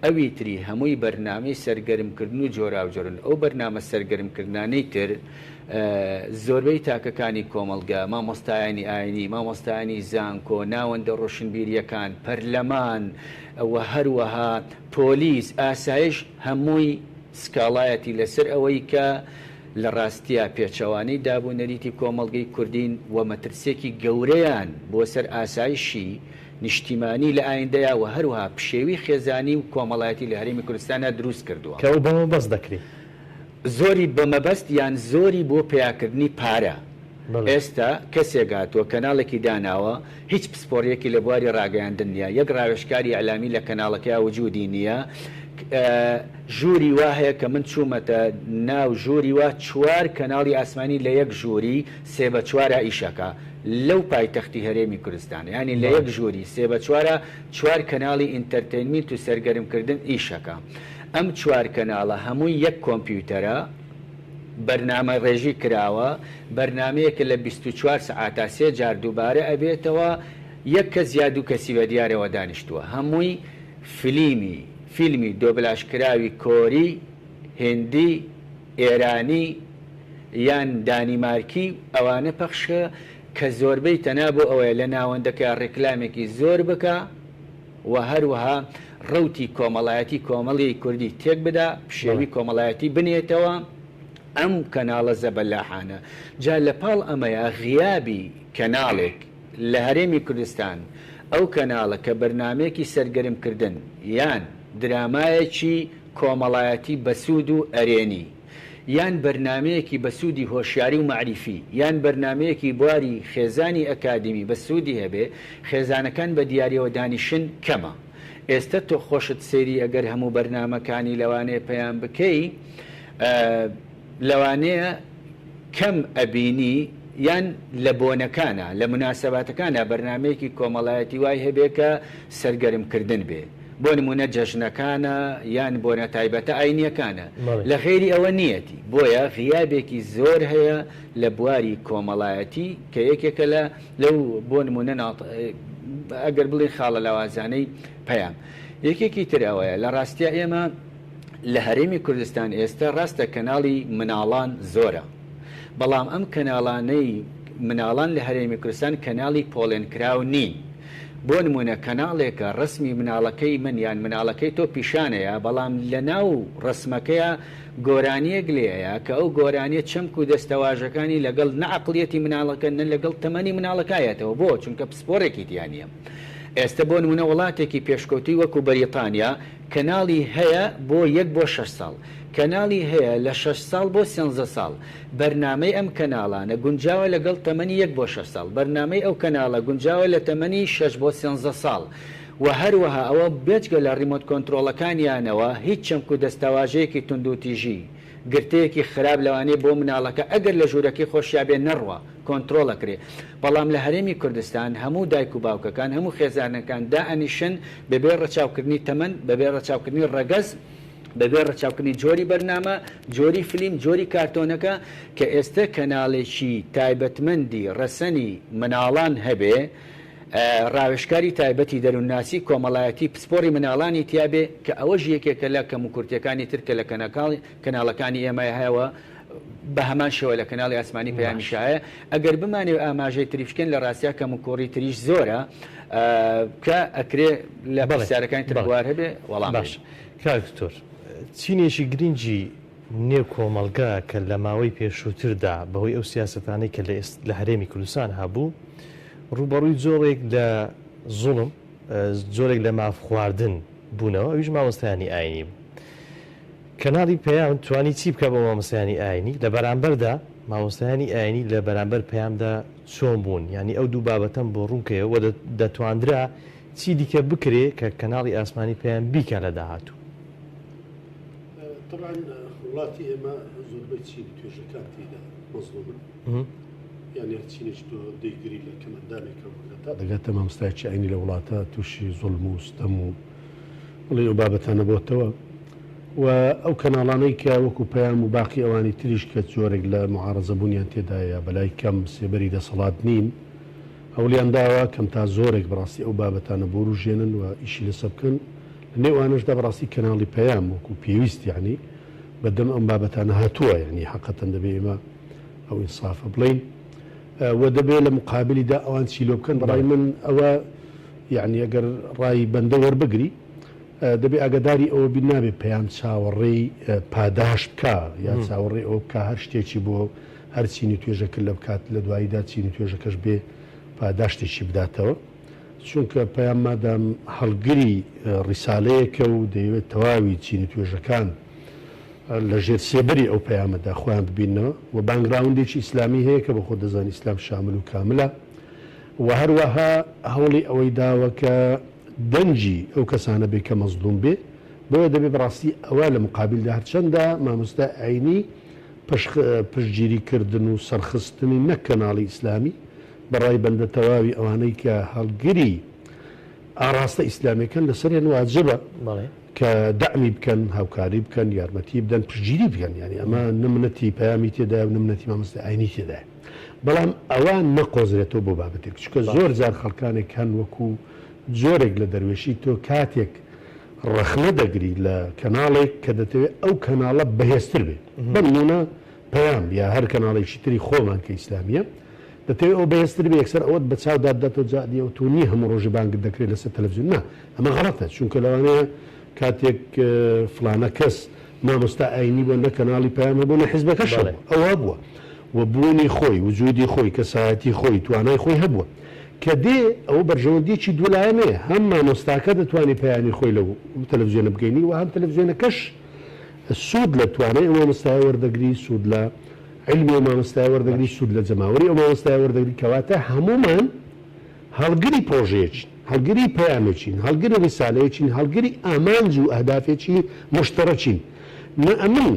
ئەوی تری هەمووی بەرنامەی سەرگەرمکردن و جۆراوجۆرن. ئەو بەرنامە سەرگەرمکردنانەی تر زۆربەی تاکەکانی کۆمەڵگە، مامۆستایانی ئاینی، مامۆستایانی زانکۆ، ناوەندە ڕۆشنبیرییەکان، پەرلەمان و هەروەها پۆلیس، ئاسایش هەمووی سکاڵایەتی لەسەر ئەوەی کە لە ڕاستیا پێچەوانەی داب و نەریتی کۆمەڵگەی کوردین و مەترسییەکی گەورەیان بۆ سەر ئاسایشی نیشتیمانی لە ئایندەیا و هەروەها پشێوی خێزانی و کۆمەڵایەتی لە هەرێمی کوردستانا دروست کردووە. کە ئەو بە مەبەست دەکرێ. زۆری بە مەبەست یان زۆری بۆ پەیاکردنی پارە. ئێستا کەسێک هاتووە کەناڵێکی داناوە هیچ پسپۆڕیەکی لە بواری ڕاگەیاندن نیە، یەک ڕاوێژکاری ئیعلامی لە کەناڵەکەیا وجودی نیە، ژووری وا هەیە کە من چوومەتە ناو ژووری وا چوار کەناڵی ئاسمانی لە یەک ژووری سێ بە چوارا ئیش ئەکا لەو پایتەختی هەرێمی کوردستان یانی لە یەک ژووری سێ بە چوارا چوار کەناڵی entertainment و سەرگەرمکردن ئیش ئەکا. ئەم چوار کەناڵە هەمووی یەک کۆمپیوتەرە، بەرنامە ڕێژی کراوە، بەرنامەیەکە لە 24 سەعاتا سێ جار دووبارە ئەبێتەوە، یەک کەس یا دوو کەسی بە دیارەوە دانیشتووە، هەمووی فلیمی فیلمی دۆبلاژکراوی کۆری، هیندی، ئێرانی یان دانیمارکی ئەوانە پەخشە کە زۆربەی تەنها بۆ ئەوەیە لە ناوەندەکەیا ڕێکلامێکی زۆر بکا، و هەروەها ڕەوتی کۆمەڵایەتی کۆمەڵی کوردی تێک بدا، پشێوی کۆمەڵایەتی بنێتەوە، ئەم کەناڵە زەبەلاحانە. جا لە پاڵ ئەمەیا غیابی کەناڵێک لە هەرێمی کوردستان، ئەو کەناڵە کە بەرنامەیەکی سەرگەرم کردن یان درامایەکی. کۆمەڵایەتی بەسوود و ئەرێنی، یان بەرنامەیەکی بەسوودی هۆشیاری و مەعریفی، یان بەرنامەیەکی بواری خێزانی ئەکادیمی بەسوودی هەبێ، خێزانەکان بە دیاریەوە دانیشن کەمە. ئێستە تۆ خۆشت سەیری ئەگەر هەموو بەرنامەکانی لەوانەیە پەیام بکەی، لەوانەیە کەم ئەبینی یان لە بۆنەکانا لە موناسەباتەکانا بەرنامەیەکی کۆمەڵایەتی وای هەبێ کە سەرگەرم کردن بێ بۆ نمونە جەژنەکانە یان بۆنە تایبەتە ئاینیەکانە لە غەیری ئەوە نیەتی بۆیە غیابێکی زۆر هەیە لە بواری کۆمەڵایەتی کە یەکێکە لە لەو بۆ نمونە ئەگەر بڵێین خاڵە لاوازانەی پەیام یەکێکی تر ئەوەیە لە ڕاستیا ئێمە لە هەرێمی کوردستان ئێستە ڕاستە کەناڵی مناڵان زۆرە، بەڵام ئەم کەناڵانەی مناڵان لە هەرێمی کوردستان کەناڵی پۆڵێنکراو نین. بۆ نموونە کەناڵێکە ڕەسمی مناڵەکەی من یان مناڵەکەی تۆ پیشانەیە، بەڵام لەناو ڕەسمەکەیا گۆرانییەک لێیە کە ئەو گۆرانییە چەمک و دەستەواژەکانی لەگەڵ نە عەقڵیەتی مناڵەکە نە لەگەڵ تەمەنی مناڵەکە یەتەوە. بۆ؟ چونکە پسپۆڕێکی تیا نییە. ئێستە بۆ نموونە وڵاتێکی پێشکەوتووی وەکو بەریتانیا کەناڵی هەیە بۆ یەک بۆ شەش ساڵ، کەناڵی هەیە لە شەش ساڵ بۆ سێنزە ساڵ، بەرنامەی ئەم کەناڵانە گونجاوە لەگەڵ تەمەنی یەک بۆ شەش ساڵ، بەرنامەی ئەو کەناڵە گونجاوە لە تەمەنی شەش بۆ سێنزە ساڵ و هەروەها ئەوە بێجگە لە ڕیمۆت کۆنترۆڵەکانیانەوە هیچ چەمک و دەستەواژەیەکی توندوتیژی، گرتەیەکی خراپ لەوانەیە بۆ مناڵەکە ئەگەر لە ژوورەکەی خۆشیا بێ نەڕوا کۆنترۆڵ ئەکرێ بەڵام لە هەرێمی کوردستان هەموو دایک و باوکەکان هەموو خێزانەکان دائەنیشن بەبێ ڕەچاوکردنی تەمەن بەبێ ڕەچاوکردنی ڕەگەز بەبێ ڕەچاوکردنی جۆری بەرنامە جۆری فلیم جۆری کارتۆنەکە کە ئێستە کەناڵێکی تایبەتمەندی ڕەسەنی مناڵان هەبێ ڕاوێژکاری تایبەتی دەروونناسی کۆمەڵایەتی پسپۆڕی مناڵانی تیابێ کە ئەوەش یەکێکە لە کەموکورتیەکانی تر کە لە کەناڵەکانی ئێمە هەیە و بە هەمان شێوە لە کەناڵی ئاسمانی پەیامیشا هەیە. ئەگەر بمانەوێ ئاماژەی تریش بکەین لە ڕاستیا کەموکوڕی تریش زۆرە کە ئەکرێ لە پرسیارەکانی تر بوار هەبێ وەڵام باش کاک دکتۆر چینێکی گرنگی نێو کۆمەڵگا کە لە ماوەی پێشووتردا بەهۆی ئەو سیاسەتانەی کە لە هەرێمی کوردستان هەبوو ڕووبەڕووی جۆرێک لە زوڵم جۆرێک لە ماف خواردن بوونەوە ئەویش مامۆستایانی ئاینی بوو. کەناڵی پەیام توانی چی بکا بۆ مامۆستایانی ئاینی؟ لە بەرامبەردا مامۆستایانی ئاینی لە بەرامبەر پەیامدا چۆن بوون؟ یانی ئەو دوو بابەتەم بۆ ڕوون کەیەوە و دەتواندرا چی دیکە بکرێ کە کەناڵی ئاسمانی پەیام بیکا لە داهاتوو؟ تەبعەن وڵاتی ئێمە زۆربەی چین و توێژەکان تێیدا مەزڵومن. یانی هەر چینێکی تۆ دەیگری لە کەمئەندامێکەوە بگرە تا دەگاتە مامۆستایەکی ئاینی لە وڵاتە تووشی زوڵم و ستەم و بڵێین ئەو بابەتانە بۆتەوە و ئەو کەناڵانەی کە وەکو پەیام و باقی ئەوانی تریش کە جۆرێک لە معارەزە بوونیان تێدایە بەلای کەم سێبەری دەسەڵات نین هەوڵیان داوە کەم تا زۆرێک بەڕاستی ئەو بابەتانە بوروژێنن و ئیشی لەسەر بکەن لە نێو ئەوانەشدا بەڕاستی کەناڵی پەیام وەکو پێویست یانی بەدەم ئەم بابەتانە هاتووە یانی حەقەتەن دەبێ ئێمە ئەو ئینسافە بڵێین و دەبێ لە مقابلیدا ئەوان چی لۆ بکەن بەڕای من ئەوە یەعنی ئەگەر ڕای بەندە وەربگری دەبێ ئاگاداری ئەوە بین نابێ پەیام چاوەڕێی پاداشت بکا یا چاوەڕێی ئەوە بکا هەر شتێکی بۆ هەر چینی توێژەکە لە بکات لە دواییدا چینی توێژەکەش بێ پاداشتێکی بداتەوە چونکە پەیام مادام هەڵگری ڕیسالەیەکە و دەیەوێت تەواوی چینی توێژەکان لە ژێر سێبەری ئەو پەیامەدا خۆیان ببیننەوە و بانگراوندێکی ئیسلامی هەیە کە بە خۆت دەزانی ئیسلام شامل و کاملە و هەروەها هەوڵی ئەوەی داوە کە دەنگی ئەو کەسانە بێ کە مەزڵوم بێ، بۆیە دەبێ بەڕاستی ئەوە لە مقابیلدا هەرچەندە مامۆستای ئاینی پشتگیری کردن و سەرخستنی نەک کەناڵی ئیسلامی، بە ڕای بەندە تەواوی ئەوانەی کە هەڵگری ئاڕاستە ئیسلامیەکەن لەسەریان واجبە کە دەعمی بکەن، هاوکاری بکەن، یارمەتی بدەن، پشتگیری بکەن، یانی ئەمە نە منەتی پەیامی تێدایە و نە منەتی مامۆستای ئاینی تێدایە. بەڵام ئەوە نەقۆزرێتەوە بۆ بابەتێک چونکە زۆر جار خەڵکانێک هەن وەکو جۆرێک لە دەروێشی تۆ کاتێک ڕەخنە دەگری لە کەناڵێک کە دەتەوێت ئەو کەناڵە بەهێزتر بێ بەنمونە پەیام یا هەر کەناڵێکی تری خۆمان کە ئیسلامیە دەتەوێت ئەو بەهێزتر بێ یەکسەر ئەوەت بە چاو دادداتەوە جادی ئەو تۆ نییە هەموو ڕۆژی بانگت دەکرێت لەسەر تەلەفزیۆن نا ئەمە غەڵەتە چونکە لەوانەیە کاتێک فڵانە کەس مامۆستا ئاینی بووە نە کەناڵی پەیام هەبووە نە حیزبەکەش هەبووە ئەو هەبووە و بوونی خۆی وجودی خۆی کەسایەتی خۆی توانای خۆی هەبووە کە دێ ئەوە بەرژەوەندیەکی دوولایەنەیە هەم مامۆستاکە دەتوانی پەیامی خۆی لەو تەلەفزیۆنە بگەینی و هەم تەلەفزیۆنەکەش. سوود لە توانای ئەو مامۆستایە وەردەگری، سوود لە عیلمی ئەو مامۆستایە وەردەگری، سوود لە جەماوەری ئەو مامۆستایە وەردەگری، کەواتە هەموومان هەڵگری پڕۆژەیەکین، هەڵگری پەیامێکین، هەڵگری ڕیسالەیەکین، هەڵگری ئامانج و ئەهدافێکی موشتەڕەکین. نە ئەمن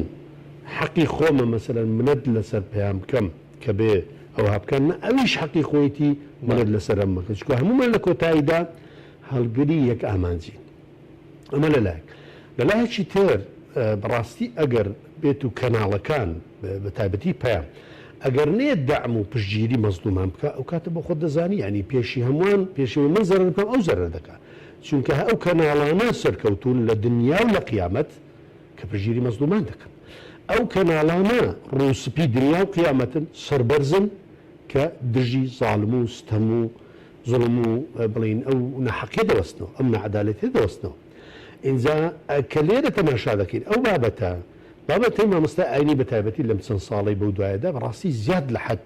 حەقی خۆمە مەسەلەن منەت لەسەر پەیام بکەم کە بێ ئەوها بکەن، نە ئەویش حەقی خۆیەتی منەت لەسەر ئەم بکە، چونکە هەموومان لە کۆتاییدا هەڵگری یەک ئامانجین. ئەمە لە لایەک. لە لایەکی تر بەڕاستی ئەگەر بێت و کەناڵەکان بە تایبەتی پەیام ئەگەر نێ دەعم و پشتگیری مەزڵومان بکا ئەو کاتە بۆ خۆت دەزانی یانی پێشی هەمووان پێشەوەی من زەرەر بکەم ئەو زەرەر دەکا چونکە ئەو کەناڵانە سەرکەوتوون لە دنیا و لە قیامەت کە پشتگیری مەزڵومان دەکەن ئەو کەناڵانە ڕووسپی دنیا و قیامەتن سەربەرزن کە دژی زاڵم و ستەم و زوڵم و بڵێین ئەو ناحەقیە دەوەستنەوە، ئەم ناعەدالەتیە دەوەستنەوە. ئینجا کە لێرە تەماشا دەکەین ئەو بابەتە، بابەتەی مامۆستای ئاینی بە تایبەتی لەم چەند ساڵەی بەو دوایەدا بە ڕاستی زیاد لە حەد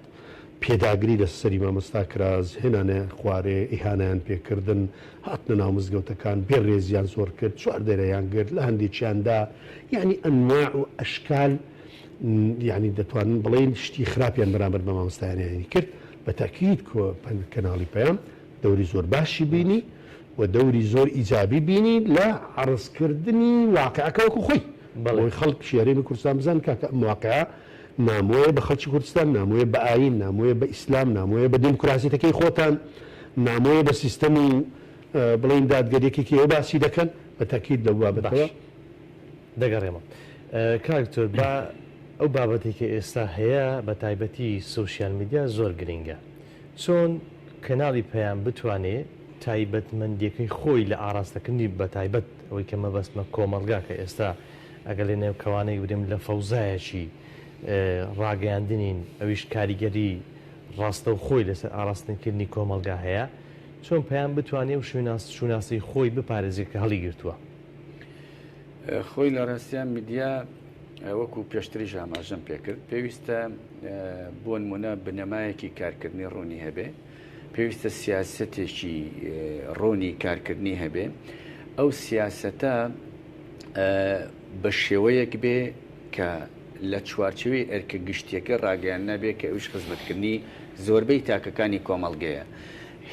پێداگری لە سەری مامۆستا کرا، هێنانیان خوارێ، ئیهانەیان پێ کردن، هاتنە ناو مزگەوتەکان، بێ ڕێزیان زۆر کرد، چواردەرەیان گرت، لە هەندێکیاندا یانی ئەنواع و ئەشکال یانی دەتوانن بڵێین شتی خراپیان بەرامبەر بە مامۆستایانی ئاینی کرد. بە تەئکید کەناڵی پەیام دەوری زۆر باشی بینی و دەوری زۆر ئیجابی بینی لە عەرز کردنی واقعەکە وەکو خۆی بەڵی خەڵکی هەرێمی کوردستان بزان کاکە ئەم واقعە نامۆیە بە خەڵکی کوردستان نامۆیە بە ئایین نامۆیە بە ئیسلام نامۆیە بە دیموکراسیتەکەی خۆتان نامۆیە بە سیستەمی بڵێین دادگەریەکەی کە ئێوە باسی دەکەن بە تەئکید لەو بابەتەوە باش دەگەڕێمەوە کاک دکتۆر با ئەو بابەتەی کە ئێستا هەیە بە تایبەتی سۆشیال میدیا زۆر گرینگە چۆن کەناڵی پەیام بتوانێ تایبەتمەندیەکەی خۆی لە ئاراستەکردنی بە تایبەت ئەوەی کە مەبەستمە کۆمەڵگا کە ئێستا ئەگەر لە نێو کەوانەیەک برێم لە فەوزایەکی ڕاگەیاندنین ئەویش کاریگەری ڕاستەوخۆی لەسەر ئاراستنکردنی کۆمەڵگا هەیە چۆن پەیام بتوانێ و شوناس شوناسی خۆی بپارێزێ کە هەڵیگرتووە. خۆی لە ڕاستیا میدیا وەکو پێشتریش ئاماژەم پێکرد پێویستە بۆ نمونە بنەمایەکی کارکردنی ڕوونی هەبێ پێویستە سیاستێکی ڕوونی کارکردنی هەبێ ئەو سیاستە بە شێوەیەک بێ کە لە چوارچێوەی ئەرکە گشتیەکە ڕاگەیان نابێ کە ئەوش خزمەتکردنی زۆربەی تاکەکانی کۆمەڵگەیە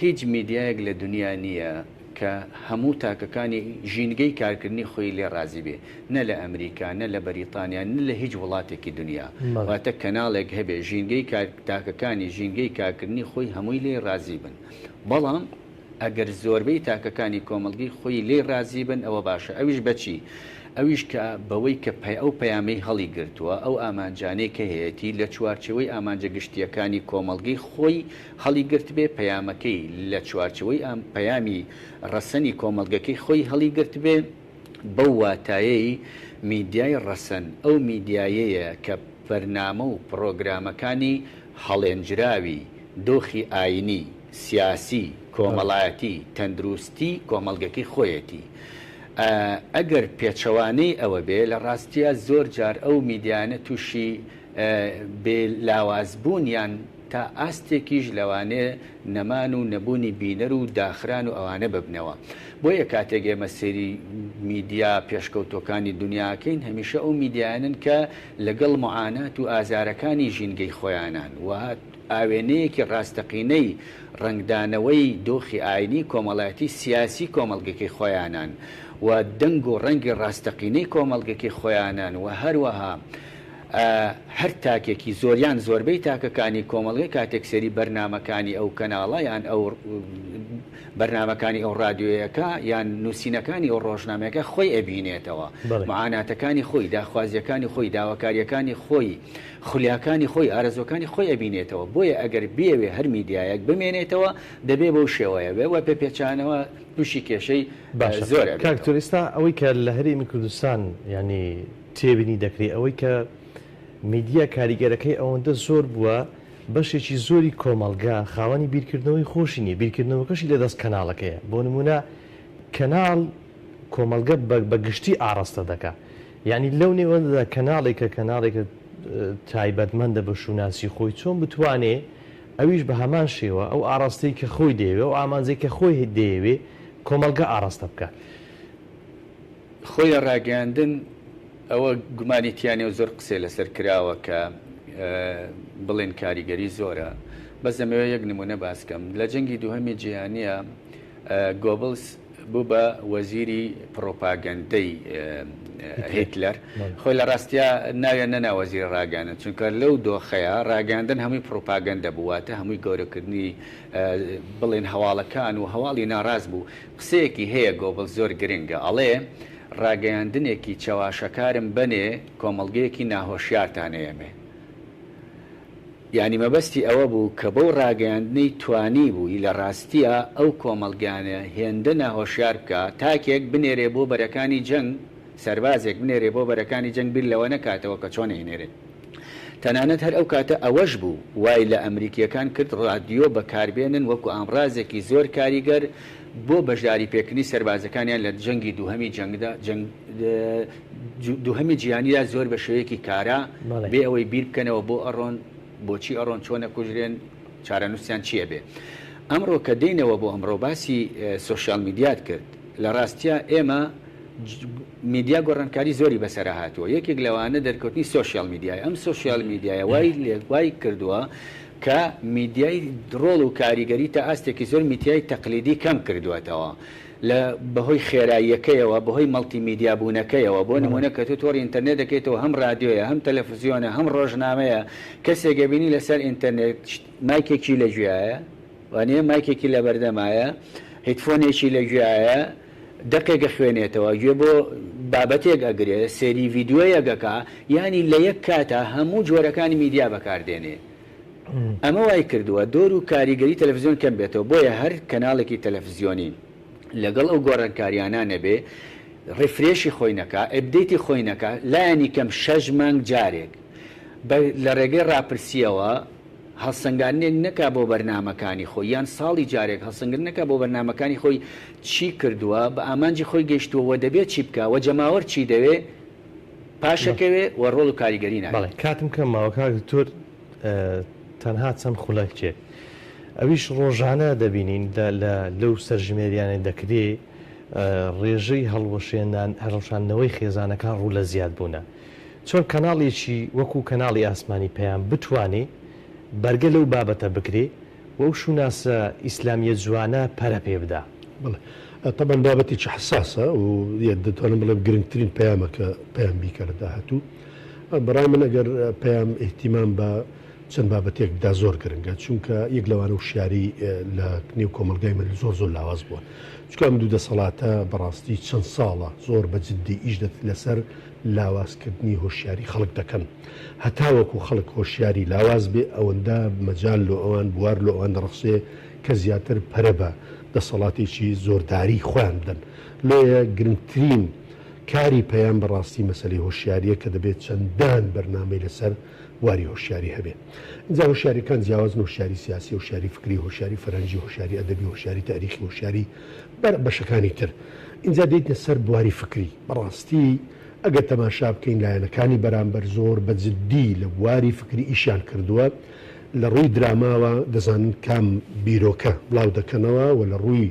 هیچ میدیایەک لە دنیا نییە کە هەموو تاکەکانی ژینگەی کارکردنی خۆی لێ ڕازی بێ، نە لە ئەمریکا، نە لە بەریتانیا، نە لە هیچ وڵاتێکی دنیا. واتە کەناڵێک هەبێ ژینگەی کار تاکەکانی ژینگەی کارکردنی خۆی هەمووی لێی ڕازی بن. بەڵام ئەگەر زۆربەی تاکەکانی کۆمەڵگەی خۆی لێی ڕازی بن ئەوە باشە. ئەویش بە چی؟ ئەویش کە بەوەی کە پەی ئەو پەیامەی هەڵیگرتووە، ئەو ئامانجانەی کە هەیەتی لە چوارچێوەی ئامانجە گشتییەکانی کۆمەڵگەی خۆی هەڵیگرتبێ، پەیامەکەی لە چوارچێوەی ئەم پەیامی ڕەسەنی کۆمەڵگەکەی خۆی هەڵیگرتبێ، بەو واتایەی میدیای ڕەسەن ئەو میدیایەیە کە بەرنامە و پڕۆگرامەکانی هەڵێنجراوی دۆخی ئاینی، سیاسی، کۆمەڵایەتی، تەندروستی کۆمەڵگەکەی خۆیەتی. ئەگەر پێچەوانەی ئەوە بێ، لە ڕاستیا زۆر جار ئەو میدیایانە تووشی بێ لاوازبوون یان تا ئاستێکیش لەوانەیە نەمان و نەبوونی بینەر و داخران و ئەوانە ببنەوە. بۆیە کاتێک ئێمە سەیری میدیا پێشکەوتووەکانی دونیا ئەکەین هەمیشە ئەو میدیایانەن کە لەگەڵ موعانات و ئازارەکانی ژینگەی خۆیانان و ئاوێنەیەکی ڕاستەقینەی ڕەنگدانەوەی دۆخی ئاینی، کۆمەڵایەتی، سیاسی کۆمەڵگەکەی خۆیانان و دەنگ و ڕەنگی ڕاستەقینەی کۆمەڵگەکەی خۆیانان و هەروەها هەر تاکێکی زۆر یان زۆربەی تاکەکانی کۆمەڵگە کاتێک سەیری بەرنامەکانی ئەو کەناڵە یان ئەو بەرنامەکانی ئەو ڕادیۆیەکە یان نووسینەکانی ئەو ڕۆژنامەیەکە خۆی ئەبینێتەوە معاناتەکانی خۆی داخوازیەکانی خۆی داواکاریەکانی خۆی خولیاکانی خۆی ئارەزوەکانی خۆی ئەبینێتەوە بۆیە ئەگەر بیەوێ هەر میدیایەک بمێنێتەوە دەبێ بەو شێوەیە بێ وە پێ پێچانەوە تووشی کێشەی باشە زۆر کاک ئەبێتەوە. تۆ ئێستا ئەوەی کە لە هەرێمی کوردستان یانی تێبینی دەکرێ ئەوەی کە میدیا کاریگەرەکەی ئەوەندە زۆر بووە بەشێکی زۆری کۆمەڵگا خاوەنی بیرکردنەوەی خۆشی نیە بیرکردنەوەکەشی لە دەست کەناڵەکەیە بۆ نمونە کەناڵ کۆمەڵگە بە گشتی ئاڕاستە دەکا یانی لەو نێوەندەدا کەناڵێکە کەناڵێکە تایبەتمەندە بە شوناسی خۆی چۆن بتوانێ ئەویش بە هەمان شێوە ئەو ئاڕاستەی کە خۆی دەیەوێ ئەو ئامانجەی کە خۆی دەیەوێ کۆمەڵگە ئاڕاستە بکات. خۆی لە ڕاگەیاندن. ئەوە گومانی تیا نیە و زۆر قسەی لەسەر کراوە کە بڵێن کاریگەری زۆرە. بەس دەمەوێت یەک نمونە باس کەم. لە جەنگی دووهەمی جیهانیە گۆبڵس بوو بە وەزیری پڕۆپاگەندەی هیتلەر. خۆی لە ڕاستیا ناویان نەنا وەزیری ڕاگەیاندن، چونکە لەو دۆخەیا ڕاگەیاندن هەمووی پڕۆپاگەندە بوو، واتە هەمووی گەورەکردنی بڵێن هەواڵەکان و هەواڵی ناڕاست بوو. قسەیەکی هەیە گۆبڵس زۆر گرنگە، ئەڵێ ڕاگەیاندنێکی چەواشەکارم بەنێ کۆمەڵگەیەکی ناهۆشیارتان ئەیەمێ. یانی مەبەستی ئەوە بوو کە بەو ڕاگەیاندنەی توانیبووی لە ڕاستیا ئەو کۆمەڵگانە هێندە ناهۆشیار بکا تاکێک بنێرێ بۆ بەرەکانی جەنگ، سەربازێک بنێرێ بۆ بەرەکانی جەنگ بیر لەوە نەکاتەوە کە چۆن ئەینێرێ. تەنانەت هەر ئەو کاتە ئەوەش بوو وای لە ئەمریکییەکان کرد ڕادیۆ بەکاربێنن وەکو ئامڕازێکی زۆر کاریگەر بۆ بەشداری پێکردنی سەربازەکانیان لە جەنگی دووهەمی جەنگدا جەنگ دووهەمی جیهانیدا زۆر بە شێوەیەکی کارا بێ ئەوەی بیر بکەنەوە بۆ ئەڕۆن بۆچی ئەڕۆن چۆن ئەکوژرێن چارەنووسیان چی ئەبێ. ئەمڕۆ کە دێینەوە بۆ ئەمڕۆ باسی سۆشیال میدیات کرد لە ڕاستیا ئێمە میدیا گۆڕانکاری زۆری بەسەرا هاتووە یەکێک لەوانە دەرکەوتنی سۆشیال میدیایە ئەم سۆشیال میدیایە وای لێ وای کردووە کە میدیای ڕۆڵ و کاریگەری تا ئاستێکی زۆر میدیای تەقلیدی کەم کردووەتەوە لە بەهۆی خێراییەکەیەوە بەهۆی مەڵتی میدیا بوونەکەیەوە بۆ نموونە کە تۆ تۆڕی ئینتەرنێت دەکەیتەوە هەم ڕادیۆیە هەم تەلەفزیۆنە هەم ڕۆژنامەیە کەسێک ئەبینی لەسەر ئینتەرنێت مایکێکی لە گوێیایە وانیە مایکێکی لەبەردەمایە هیدفۆنێکی لە گوێیایە دەقێک ئەخوێنێتەوە، گوێ بۆ بابەتێک ئەگرێ، سەیری ڤیدیۆیەک ئەکا، یانی لە یەک کاتا هەموو جۆرەکانی میدیا بەکار دێنێ. ئەمە وای کردووە دۆر و کاریگەری تەلەفزیۆن کەم بێتەوە، بۆیە هەر کەناڵێکی تەلەفزیۆنی لەگەڵ ئەو گۆڕانکاریانە نەبێ، refresh ی خۆی نەکا، update ی خۆی نەکا، لایەنی کەم شەش مانگ جارێک بە لە ڕێگەی ڕاپرسییەوە، هەڵسەنگاندنێک نەکا بۆ بەرنامەکانی خۆی یان ساڵی جارێک هەڵسەنگردن نەکا بۆ بەرنامەکانی خۆی چی کردووە بە ئامانجی خۆی گەیشتووە و دەبێ چی بکا و جەماوەر چی دەوێ پاشەکەوێ و ڕۆڵ و کاریگەری نابێ. بەڵێ کاتم کەم ماوە کاک دکتۆر تەنها چەند خولەکێک ئەویش ڕۆژانە دەبینین لە لە لەو سەرژمێریانەی دەکرێ ڕێژەی هەڵوەشێنان هەڵوەشاندنەوەی خێزانەکان ڕوو لە زیاد بوونە چۆن کەناڵێکی وەکو کەناڵی ئاسمانی پەیام بتوانێ بەرگە لەو بابەتە بگرێ و ئەو شوناسە ئیسلامیە جوانە پەرە پێ بدا؟ بەڵێ تەبعەن بابەتێکی حەساسە و دەتوانم بڵێم گرنگترین پەیامە کە پەیام بیکە لە داهاتوو. بەڕای من ئەگەر پەیام ئیهتیمام بە چەند بابەتێک بدا زۆر گرنگە، چونکە یەک لەوانە وشیاری لە نێو کۆمەڵگای من زۆر زۆر لاواز بووە، چونکە ئەم دوو دەسەڵاتە بەڕاستی چەند ساڵە زۆر بە جدی ئیش لەسەر لاوازکردنی هۆشیاری خەڵک دەکەن. هەتاوەکو خەڵک هۆشیاری لاواز بێ ئەوەندە مەجال لۆ ئەوان، بوار لۆ ئەوان دەڕەخسێ کە زیاتر پەرە بە دەسەڵاتێکی زۆرداری خۆیان بدەن. لۆیە گرنگترین کاری پەیام بە ڕاستی مەسەلەی هۆشیاریە کە دەبێ چەندان بەرنامەی لەسەر بواری هۆشیاری هەبێ. ئینجا هۆشیاریەکان جیاوازن، هۆشیاری سیاسی، هۆشیاری فکری، هۆشیاری فەرهەنگی، هۆشیاری ئەدەبی، هۆشیاری تاریخی، هۆشیاری بەشەکانی تر. ئینجا دێیتنە سەر بواری فکری. بەڕاستی ئەگەر تەماشا بکەین لایەنەکانی بەرامبەر زۆر بە جدی لە بواری فکری ئیشیان کردووە، لە ڕووی دراماوە دەزانن کام بیرۆکە بڵاو دەکەنەوە و لە ڕووی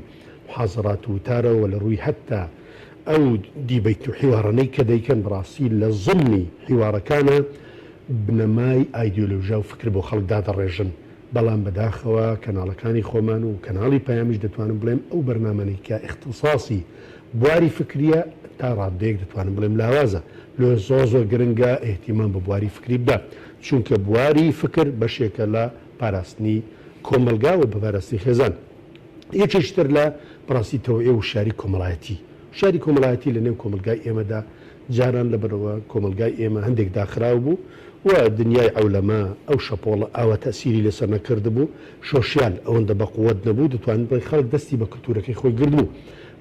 محازەرات و وتارەوە و لە ڕووی هەتا ئەو debate و حیوارانەی کە دەیکەن بەڕاستی لە زمنی حیوارەکانا بنەمای ئایدیۆلۆژیا و فکر بۆ خەڵک دادەڕێژن. بەڵام بەداخەوە کەناڵەکانی خۆمان و کەناڵی پەیامیش دەتوانم بڵێم ئەو بەرنامانەی کە ئیختیساسی بواری فکریە تا ڕاددەیەک دەتوانم بڵێم لاوازە لۆ زۆر زۆر گرنگە ئیهتیمام بە بواری فکری بدا چونکە بواری فکر بەشێکە لە پاراستنی کۆمەڵگا و پاراستنی خێزان یەکێکی تر لە بەڕاستی تەوعیە وشیاری کۆمەڵایەتی وشیاری کۆمەڵایەتی لە نێو کۆمەڵگای ئێمەدا جاران لەبەرئەوە کۆمەڵگای ئێمە هەندێک داخراو بوو و دنیای عەولەمە ئەو شەپۆڵە ئاوا تەئسیری لەسەر نەکردبوو، شۆشیال ئەوەندە بەقوەت نەبوو، دەتوانین بڵێین خەڵک دەستی بە کلتورەکەی خۆی گرتبوو،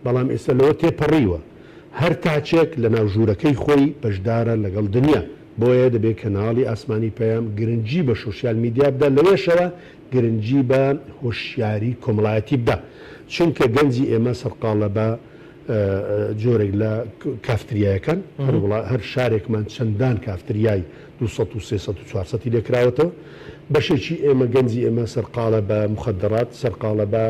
بەڵام ئێستا لەوە تێپەڕیوە هەر تاکێک لەناو ژوورەکەی خۆی بەشدارە لەگەڵ دنیا، بۆیە دەبێ کەناڵی ئاسمانی پەیام گرنگی بە شۆشیال میدیا بدا لەوێشەوە گرنگی بە هۆشیاری کۆمەڵایەتی بدا، چونکە گەنجی ئێمە سەرقاڵە بە جۆرێک لە کافتریایەکان، هەر وڵا هەر شارێکمان چەندان کافتریای 200 و 300 و 400 ی لێ کراوەتەوە. بەشێکی ئێمە گەنجی ئێمە سەرقاڵە بە موخەدەرات، سەرقاڵە بە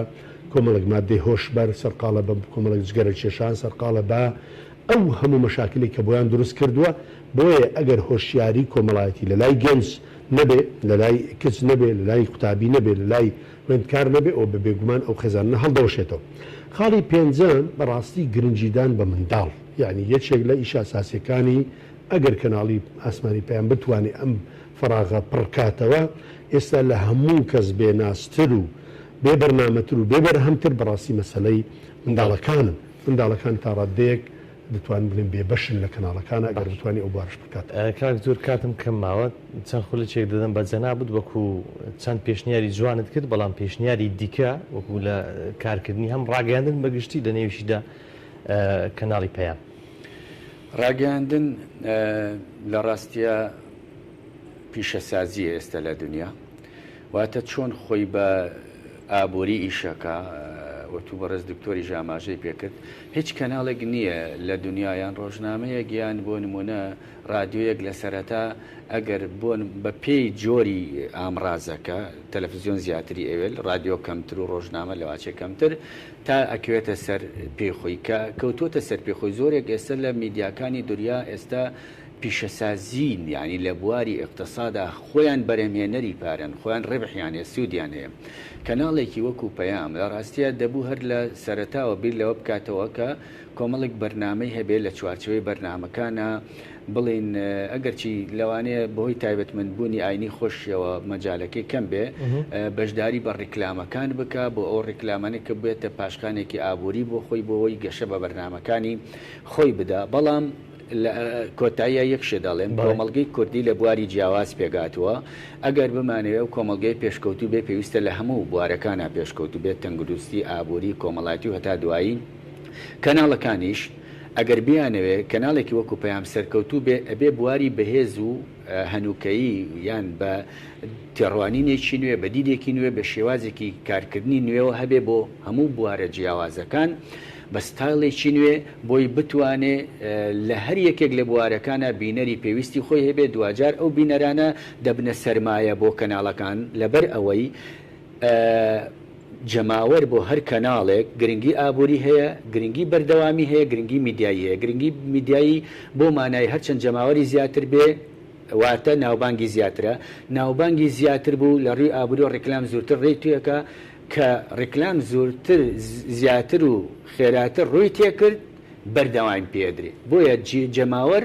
کۆمەڵێک ماددەی هۆشبەر، سەرقاڵە بە کۆمەڵێک جگەرە کێشان، سەرقاڵە بە. ئەو هەموو مەشاکلەی کە بۆیان دروست کردووە، بۆیە ئەگەر هۆشیاری کۆمەڵایەتی لە لای گەنج نەبێ، لە لای کچ نەبێ، لە لای قوتابی نەبێ، لە لای خوێندکار نەبێ، ئەوە بە بێگومان ئەو خێزانانە هەڵدەوەشێتەوە. خاڵی پێنجەم، بە ڕاستی گرنگیدان بە منداڵ، یەعنی یەکێک لە ئیشە ئەساسیەکانی ئەگەر کەناڵی ئاسمانی پەیام بتوانێ ئەم فەراغە پڕ کاتەوە، ئێستا لە هەموو کەس بێ نازتر و بێ بەرنامەتر و بێ بەرهەمتر بەڕاستی مەسەلەی منداڵەکانن. منداڵەکان تا ڕاددەیەک دەتوانین بڵێین بێ بەشن لە کەناڵەکانە ئەگەر بتوانی ئەو بوارەش پڕکاتەوە. کاک زۆر کاتم کەم ماوە چەند خولەکێک دەدەم بە جەنابت وەکو چەند پێشنیاری جوانت کرد بەڵام پێشنیاری دیکە وەکو لە کارکردنی هەم ڕاگەیاندن بە گشتی لە نێویشیدا کەناڵی پەیام. ڕاگەیاندن لە ڕاستیا پیشەسازییە ئێستا لە دنیا واتە چۆن خۆی بە ئابووری ئیشەکا وەتو بەڕێز دکتۆریش ئاماژەی پێکرد هیچ کەناڵێک نییە لە دنیا یان ڕۆژنامەیەک یان بۆ نمونە ڕادیۆیەک لە سەرەتا ئەگەر بۆ بە پێی جۆری ئامڕازەکە تەلەفزیۆن زیاتری ئەوێل ڕادیۆ کەمتر و ڕۆژنامە لەواچێ کەمتر تا ئەکەوێتە سەر پێی خۆی کە کەوتووەتە سەر پێی خۆی زۆرێک ئێستا لە میدیاکانی دنیا ئێستا پیشەسازین یانی لە بواری ئیقتسادا خۆیان بەرهەمهێنەری پارەن خۆیان ڕبحیان هەیە سوودیان هەیە کەناڵێکی وەکو پەیام لە ڕاستیا دەبوو هەر لە سەرەتاوە بیر لەوە بکاتەوە کە کۆمەڵێک بەرنامەی هەبێ لە چوارچێوەی بەرنامەکانا بڵێین ئەگەرچی لەوانەیە بەهۆی تایبەتمەندبوونی ئاینی خۆشیەوە مەجالەکەی کەم بێ بەشداری بە ڕیکلامەکان بکا بۆ ئەو ڕیکلامانەی کە بێتە پاشخانێکی ئابووری بۆ خۆی بۆ ئەوەی گەشە بە بەرنامەکانی خۆی بدا بەڵام لە کۆتاییا یەک شت دەڵێم، کۆمەڵگەی کوردی لە بواری جیاواز پێکهاتووە، ئەگەر بمانەوێ ئەو کۆمەڵگەیە پێشکەوتوو بێ پێویستە لە هەموو بوارەکانا پێشکەوتوو بێت، تەنگدروستی، ئابووری، کۆمەڵایەتی و هەتا دوایی، کەناڵەکانیش ئەگەر بیانەوێ کەناڵێکی وەکو پەیام سەرکەوتوو بێ ئەبێ بواری بەهێز و هەنووکەیی یان بە تێڕوانینێکی نوێ، بە دیدێکی نوێ، بە شێوازێکی کارکردنی نوێوە هەبێ بۆ هەموو بوارە جیاوازەکان بە ستایڵێکی نوێ بۆی بتوانێ لە هەر یەکێک لە بوارەکانا بینەری پێویستی خۆی هەبێ، دواجار ئەو بینەرانە دەبنە سەرمایە بۆ کەناڵەکان لەبەر ئەوەی جەماوەر بۆ هەر کەناڵێک گرنگی ئابووری هەیە، گرنگی بەردەوامی هەیە، گرنگی میدیایی هەیە، گرنگی میدیایی بۆ مانای هەرچەند جەماوەری زیاتر بێ واتە ناوبانگی زیاترە، ناوبانگی زیاتر بوو لە ڕووی ئابووریەوە ڕیکلام زوورتر ڕێی تێکا، کە ڕیکلام زوورتر زیاتر و خێراتر ڕووی تێکرد بەردەوامی پێ ئەدرێ، بۆیە جەماوەر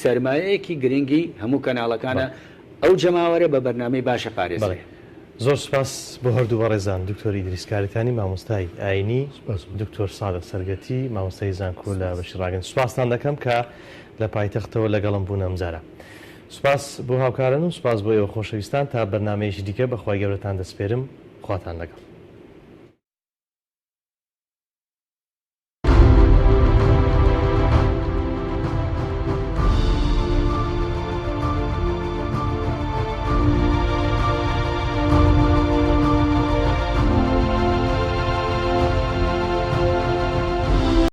سەرمایەیەکی گرنگی هەموو کەناڵەکانە. ئەو جەماوەرە بە بەرنامەی باش ئەپارێزرێ. بەڵێ زۆر سوپاس بۆ هەردوو بەڕێزان دکتۆر ئیدریس کاریتانی مامۆستای ئاینی دکتۆر سادق سەرگەتی مامۆستای زانکۆ لە بەشی ڕاگەیاندن سوپاستان دەکەم کە لە پایتەختەوە لەگەڵم بوون ئەمجارە سوپاس بۆ هاوکاران و سوپاس بۆ ئێوە خۆشەویستان تا بەرنامەیەکی دیکە بە خوای گەورەتان دەسپێرم خواتان لەگەڵ.